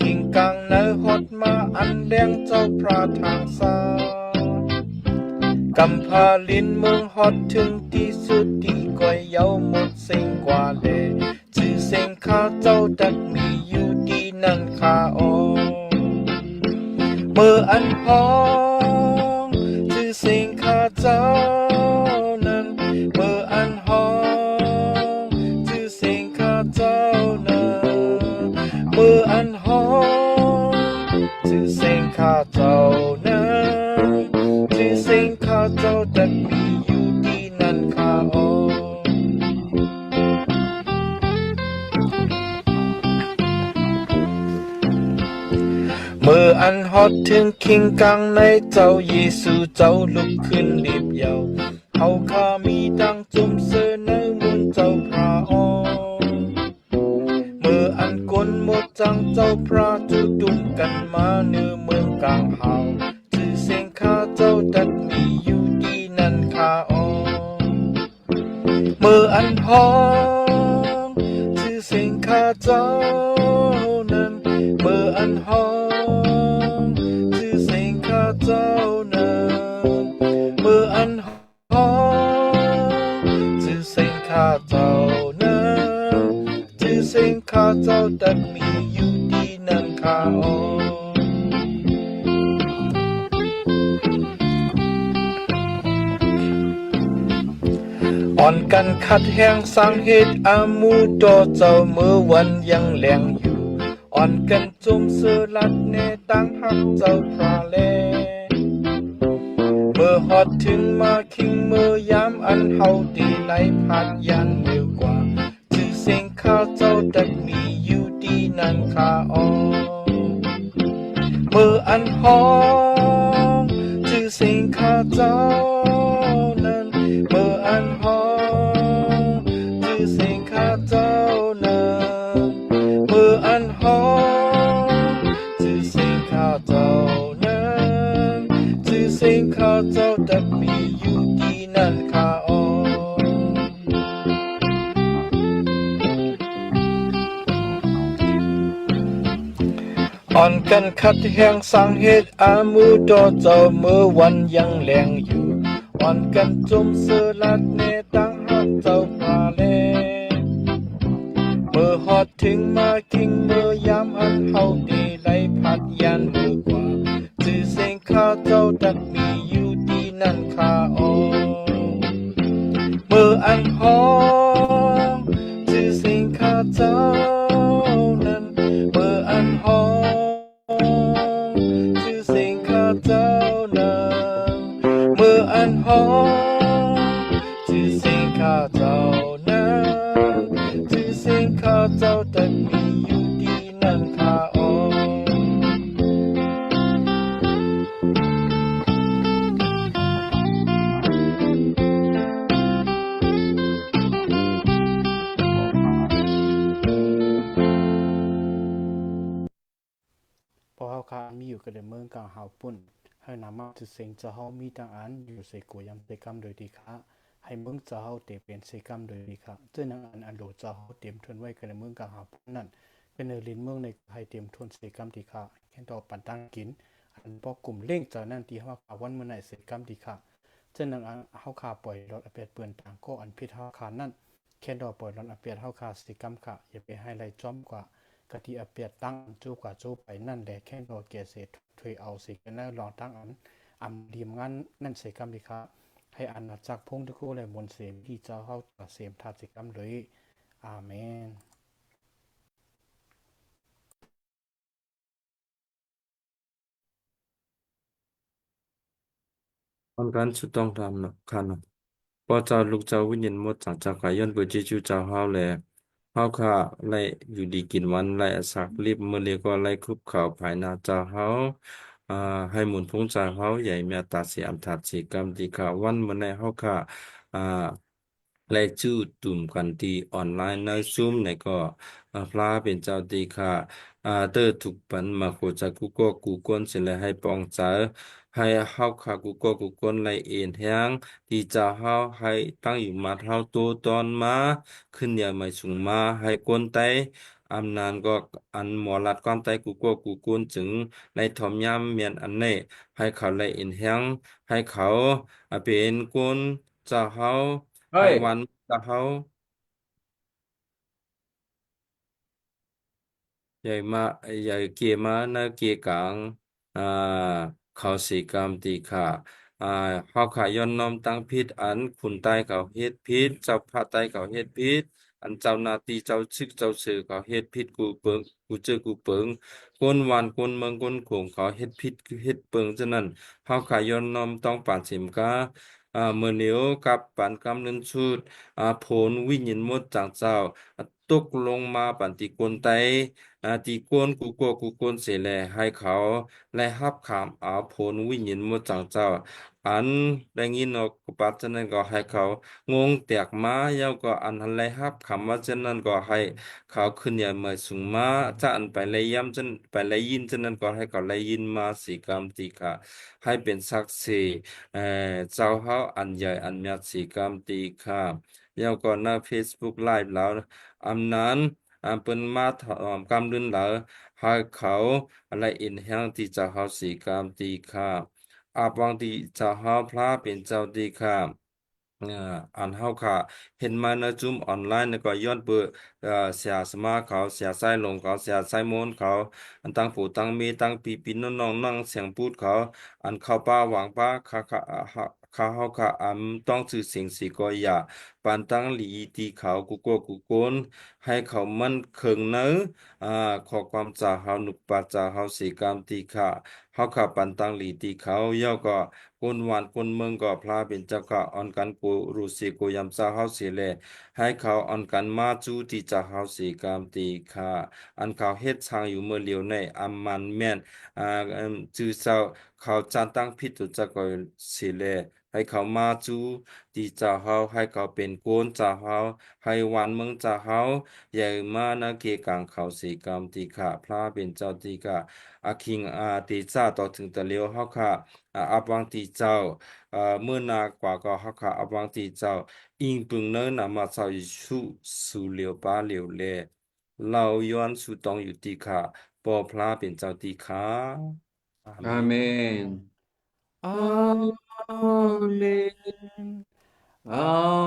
ຄິງກາງໃນຮອດມາອັນແລງເຈົ້າພຣະທາງຊາ, ກຳພາລິນເມືອງຮອດເຖິງທີ່ສຸດທີ່ກ້ອຍເຍົາໝົດເສັງກວ່າແລ, ຊື່ເສັງຂ້າເຈົ້າຈັກມີຢູ່ທີ່ນັ້ນຂ້າອອງ. ເມື່ອອັນຮ້ອງ ຊື່ເສັງຂ້າເຈົ້ານັ້ນ, ເມື່ອອັນຮ້ອງ ຊື່ເສັງຂ້າເຈົ້ານັ້ນ, ເມື່ອອັນຮ້ອງ ຊື່ເສັງຂ້າເຈົ້ານັ້ນ, ຊື່ເສັງຂ້າເຈົ້າຈັກມີຢູ່ທີ່ນັ້ນຂ້າອອງ. ເມື່ອອັນຮອດເຖິງຄີງກາງໃນເຈົ້າເຢຊູເຈົ້າລຸກຂຶ້ນລີບເຍົາ, ເຮົາຂ້າມີຕ່າງຈຸ່ມເຊີໃນມູນເຈົ້າພຣະອອງ. ເມື່ອອັນກົນໝົດຈັ່ງເຈົ້າພຣະຈຸດຸມກັນມາເໜືອເມືອງກາງເຮົາ, ຊື່ເສັງຂ້າເຈົ້າຈັກມີຢູ່ທີ່ນັ້ນຂ້າອອງ. ເມື່ອອັນຮ້ອງ ຊື່ເສັງຂ້າເຈົ້ານັ້ນ, ເມື່ອອັນຮ້ອງ ຊື່ເສັງຂ້າເຈົ້ານັ້ນ, ເມື່ອອັນຮ້ອງ ຊື່ເສັງຂ້າເຈົ້ານັ້ນ, ຊື່ເສັງຂ້າເຈົ້າຈັກມີຢູ່ທີ່ນັ້ນຂ້າອອງ. ອ່ອນກັນຂັດແຮງສ້າງເຫດອາໝູ່ຕໍ່ເຈົ້າເມື່ອວັນຍັງແລງຢູ່, ອ່ອນກັນ ຈົ່ມເຊີລັດແດ່ຕ່າງຮັກເຈົ້າພຣະແລ. ເມື່ອຮອດເຖິງມາຄິງ ເມື່ອຍາມອັນເຮົາໄດ້ໄລ່ພາດຢ້ານເໜືອກວ່າ, ຊື່ເສັງຂ້າເຈົ້າຈັກມີຢູ່ທີ່ນັ້ນຂ້າອອງ. ເມື່ອອັນຮ້ອງ ຊື່ເສັງຂ້າເຈົ້ານັ້ນ, ເມື່ອອັນຮ້ອງ ຊື່ເສັງຂ້າເຈົ້ານັ້ນ, ເມື່ອອັນ ຮ້ອງ ຊື່ເສັງຂ້າເຈົ້ານັ້ນ, ຊື່ເສັງຂ້າເຈົ້າຈັກມີຢູ່ທີ່ນັ້ນຂ້າອອງ. ອ່ອນກັນຂັດແຮງສ້າງເຫດອາໝູ່ຕໍ່ເຈົ້າເມື່ອວັນຍັງແລງຢູ່, ອ່ອນກັນຈົ່ມເຊີລັດແດ່ຕ່າງຮັກເຈົ້າພຣະແລ. ເມື່ອຮອດເຖິງມາຄິງ ເມື່ອຍາມອັນເຮົາໄດ້ໄລ່ພາດຢ້ານເໜືອກວ່າ, ຊື່ເສັງຂ້າເຈົ້າຈັກມີຢູ່ທີ່ນັ້ນຂ້າອອງ. ເມື່ອອັນຮ້ອງ ຊື່ເສັງຂ້າເຈົ້ານັ້ນ, ເມື່ອອັນຮ້ອງ ຊື່ເສັງຂ້າເຈົ້ານັ້ນ, ເມື່ອອັນຮ້ອງ ຊື່ເສັງຂ້າເຈົ້ານັ້ນ, ຊື່ເສັງຂ້າເຈົ້າຈັກມີຢູ່ທີ່ນັ້ນຂ້າອອງ. ພວກເຮົາຂ້າມີຢູ່ກັນໃນເມືອງກາງເຮົາພຸ້ນ, ໃຫ້ນາມະຊື່ເສັງເຈົ້າເຮົາມີຕ່າງອັນ, ຢູ່ໃສກໍຢ່າມໃສ່ກຳໂດຍດີຂ້າ, ໃຫ້ເມືອງເຈົ້າເຮົາເຕັມເປັນໃສ່ກຳໂດຍດີຂ້າ, ເຈົ້ານາງອັນອັນໂຫຼເຈົ້າເຮົາເຕັມທົວນໄວ້ກັນໃນເມືອງກາງເຮົາພຸ້ນນັ້ນ, ເປັນໃນລິນເມືອງໃນກໍໃຫ້ເຕັມທົວນໃສ່ກຳດີຂ້າ, ແຂ່ງຕໍ່ປັນຕັ້ງກິນ, ອັນປອກກຸ່ມເລ້ງເຈົ້ານັ້ນທີ່ເຮົາຂ້າວັນມື້ໃນໃສ່ກຳດີຂ້າ, ເຈົ້ານາງອັນເຮົາຂ້າປ່ອຍລອດອາແປດເປື້ອນຕ່າງກໍອັນຜິດເຮົາຂ້ານັ້ນ, ແຄ່ດອກປ່ອຍລອນອາແປດເຮົາຂ້າເສກຳຂະ, ຢ່າໄປໃຫ້ໄລ່ຈອມກວ່າ, ກະທີ່ອາແປດຕັ້ງອັນໂຈກວ່າໂຈໄປນັ້ນແລ, ແຄ່ດອກແກ່ເສດຖອຍເອົາເສກະນະລອງຕັ້ງອັນອຳດີມງານນັ້ນເສກຳດີຂະ, ໃຫ້ອານາຈັກພົງທຸກໂຄ ແລະ ມົນເສມທີ່ເຈົ້າເຮົາຈະເສມທາດເສກຳເລີຍ. ອາເມນ. ພອນການສຸດຕ້ອງທຳເນາະ ຂ້າເນາະ. ພໍ່ເຈົ້າ ລູກເຈົ້າ ວິນຍານບໍລິສັດເຈົ້າຂ້າ, ຍ້ອນພະເຢຊູເຈົ້າເຮົາແລ ເຮົາຂ້າໄດ້ຢູ່ດີກິນຫວັນ, ໄດ້ອາສັກລິບ, ມື້ນີ້ກໍໄດ້ຄຸບເຂົ້າພາຍໜ້າເຈົ້າເຮົາ, ອາ, ໃຫ້ໝູນຝູງເຈົ້າເຮົາໃຫຍ່ເມດຕາເສອຳທາດເສກຳດີຂ້າ. ວັນມື້ໃນເຮົາຂ້າ, ອາ, ແລະ ຈຸດຈຸມກັນທີ່ອອນລາຍໃນຊູມໃນກໍ ພະເປັນເຈົ້າທີ່ຂ້າ ເຕີທຸກປັນມາໂຄຈາກຸກອກກູກອນເສຍ ແລະ ໃຫ້ປ່ອງໃສ ໃຫ້ເຮົາຂ້າກູ່ຄົນກູ່ຄົນໄດ້ເອັນແຮງ ທີ່ເຈົ້າເຮົາໃຫ້ຕັ້ງຢູ່ມາເຮົາໂຕຕອນມາ ຂຶ້ນໃຫຍ່ໃໝ່ສູງມາ ໃຫ້ຄົນໄຕ້ ອຳນານກໍອັນໝໍລັດຄວາມໄຕ້ກູ່ຄົນກູ່ຄົນ ຈຶ່ງໄດ້ຖ່ອມຍາມແມ່ນອັນນີ້ ໃຫ້ເຂົາໄດ້ເອັນແຮງ ໃຫ້ເຂົາ ອາ ເປັນຄົນເຈົ້າເຮົາ ໃຫ້ວັນເຈົ້າເຮົາ ໃຫຍ່ມາ ໃຫຍ່ເກມາໃນເກກາງ ອາ ເຂົາເສກຳຕິຂະ ອາ ເຮົາຂ້າຍ້ອນນ້ອມຕັ້ງຜິດ ອັນຄຸນໃຕ້ເຂົາເຮັດຜິດ ເຈົ້າພາກໃຕ້ເຂົາເຮັດຜິດ ອັນເຈົ້າໜ້າທີ່ເຈົ້າຊຶກເຈົ້າເສີເຂົາເຮັດຜິດກູ່ເປິງ ກູ່ເຈີກູ່ເປິງ ຄົນບ້ານຄົນເມືອງຄົນໂຂງເຂົາເຮັດຜິດເຮັດເປິງ ສະນັ້ນ ເຮົາຂ້າຍ້ອນນ້ອມຕ້ອງປານເສມກາ ອາ ເມື່ອເຫຼວກັບປານກຳເນີນຊຸດ ອາ ຜົນວິນຍານມົດຈາງເຈົ້າ ຕົກລົງມາປັນຕິຄົນໄຕ້ ອາ ຕິຄົນກູ່ຄົນກູ່ຄົນເສແລ ໃຫ້ເຂົາໄດ້ຮັບຄຳເອົາຜົນວິນຍານມົດຈາງເຈົ້າ ອັນໄດ້ຍິນອອກປາກຈາກນັ້ນກໍໃຫ້ເຂົາງົງແຕກມາ ແລ້ວກໍອັນໄດ້ຮັບຄຳວ່າຈາກນັ້ນກໍໃຫ້ເຂົາຂຶ້ນໃຫຍ່ໃໝ່ສູງມາ ຈາກອັນໄປໄດ້ຢ້ຳ ໄປໄດ້ຍິນຈາກນັ້ນກໍໃຫ້ເຂົາໄດ້ຍິນມາເສກຳຕິຂະ ໃຫ້ເປັນສັກເສ ເອີ ເຈົ້າເຮົາອັນໃຫຍ່ອັນຍາດເສກຳຕິຂະ ແລ້ວກໍໃນເຟສບຸກໄລຟ໌ລາວ ອຳນານ ອາ ເພິ່ນມາຖອມກຳເດີນລາວ ໃຫ້ເຂົາໄດ້ເອັນແຮງທີ່ເຈົ້າເຮົາເສກຳຕິຂະ ອາບຫວັງທີ່ເຈົ້າເຮົາພະເປັນເຈົ້າຕິຂະ ອາ ອັນເຮົາຂ້າເຫັນມາໃນຈຸ້ມອອນລາຍນີ້ກໍຍ້ອນເປີ ເອີ ເສຍສະມາເຂົາ ເສຍສາຍລົມເຂົາ ເສຍສາຍມົນເຂົາ ອັນທັງຜູ້ທັງແມ່ ທັງພີ່ໆນ້ອງໆ ນາງສຽງປູດເຂົາ ອັນເຂົ້າປ່າຫວ່າງປາ ຂ້າ ຂ້າ ຂ້າ ເຮົາຂ້າອຳຕ້ອງຊື່ສຽງສີກໍຢ່າ ປັນຕັ້ງຫຼີຕີເຂົາ ກູ່ຄົນກູ່ຄົນ ໃຫ້ເຂົາໝັ້ນເຄິ່ງໃນ ອາ ຂໍ້ຄວາມຈາກເຮົາ ນຸກປາຈາກເຮົາເສກຳຕິຂະ ເຮົາຂ້າປັນຕັ້ງຫຼີຕີເຂົາ ແລ້ວກໍຄົນບ້ານຄົນເມືອງກໍພະເປັນເຈົ້າຂ້າ ອ່ອນກັນໂກຣູເສໂກຢາມຈາກເຮົາເສແລ ໃຫ້ເຂົາອ່ອນກັນມາຈູ່ຕິຈາກເຮົາເສກຳຕິຂະ ອັນເຂົາເຮັດສ້າງຢູ່ເມື່ອຫຼຽວໃນ ອຳມັນແມ່ນ ອາ ອາ ຈື່ເຈົ້າ ເຂົາຈານຕັ້ງຜິດຕົວຈາກເຂົາເສແລ ໃຫ້ເຂົາມາຈູ່ຕິຈາກເຮົາ ໃຫ້ເຂົາເປັນຄົນຈາກເຮົາ ໃຫ້ບ້ານເມືອງຈາກເຮົາ ຢ່າມານະເກກາງເຂົາເສກຳຕິຂະ ພະເປັນເຈົ້າຕິຂະ ອາຄິງອາເຕຊາ ຕໍ່ເຖິງຕະຫຼຽວເຮົາຂ້າ ອາ ອັບຫວັງຕິເຈົ້າ ອາ ມື້ໜ້າກວ່າກໍເຮົາຂ້າອັບຫວັງຕິເຈົ້າ ອີງເພິງໃນນາມະເຈົ້າເຢຊູ ຊູຫຼຽວປາຫຼຽວແລ ລາວຍ້ອນສູ້ຕ້ອງຢູ່ຕິຂະ ປໍພະເປັນເຈົ້າຕິຂະ ອາເມນ ອາເມນ ອາເມນ ອາ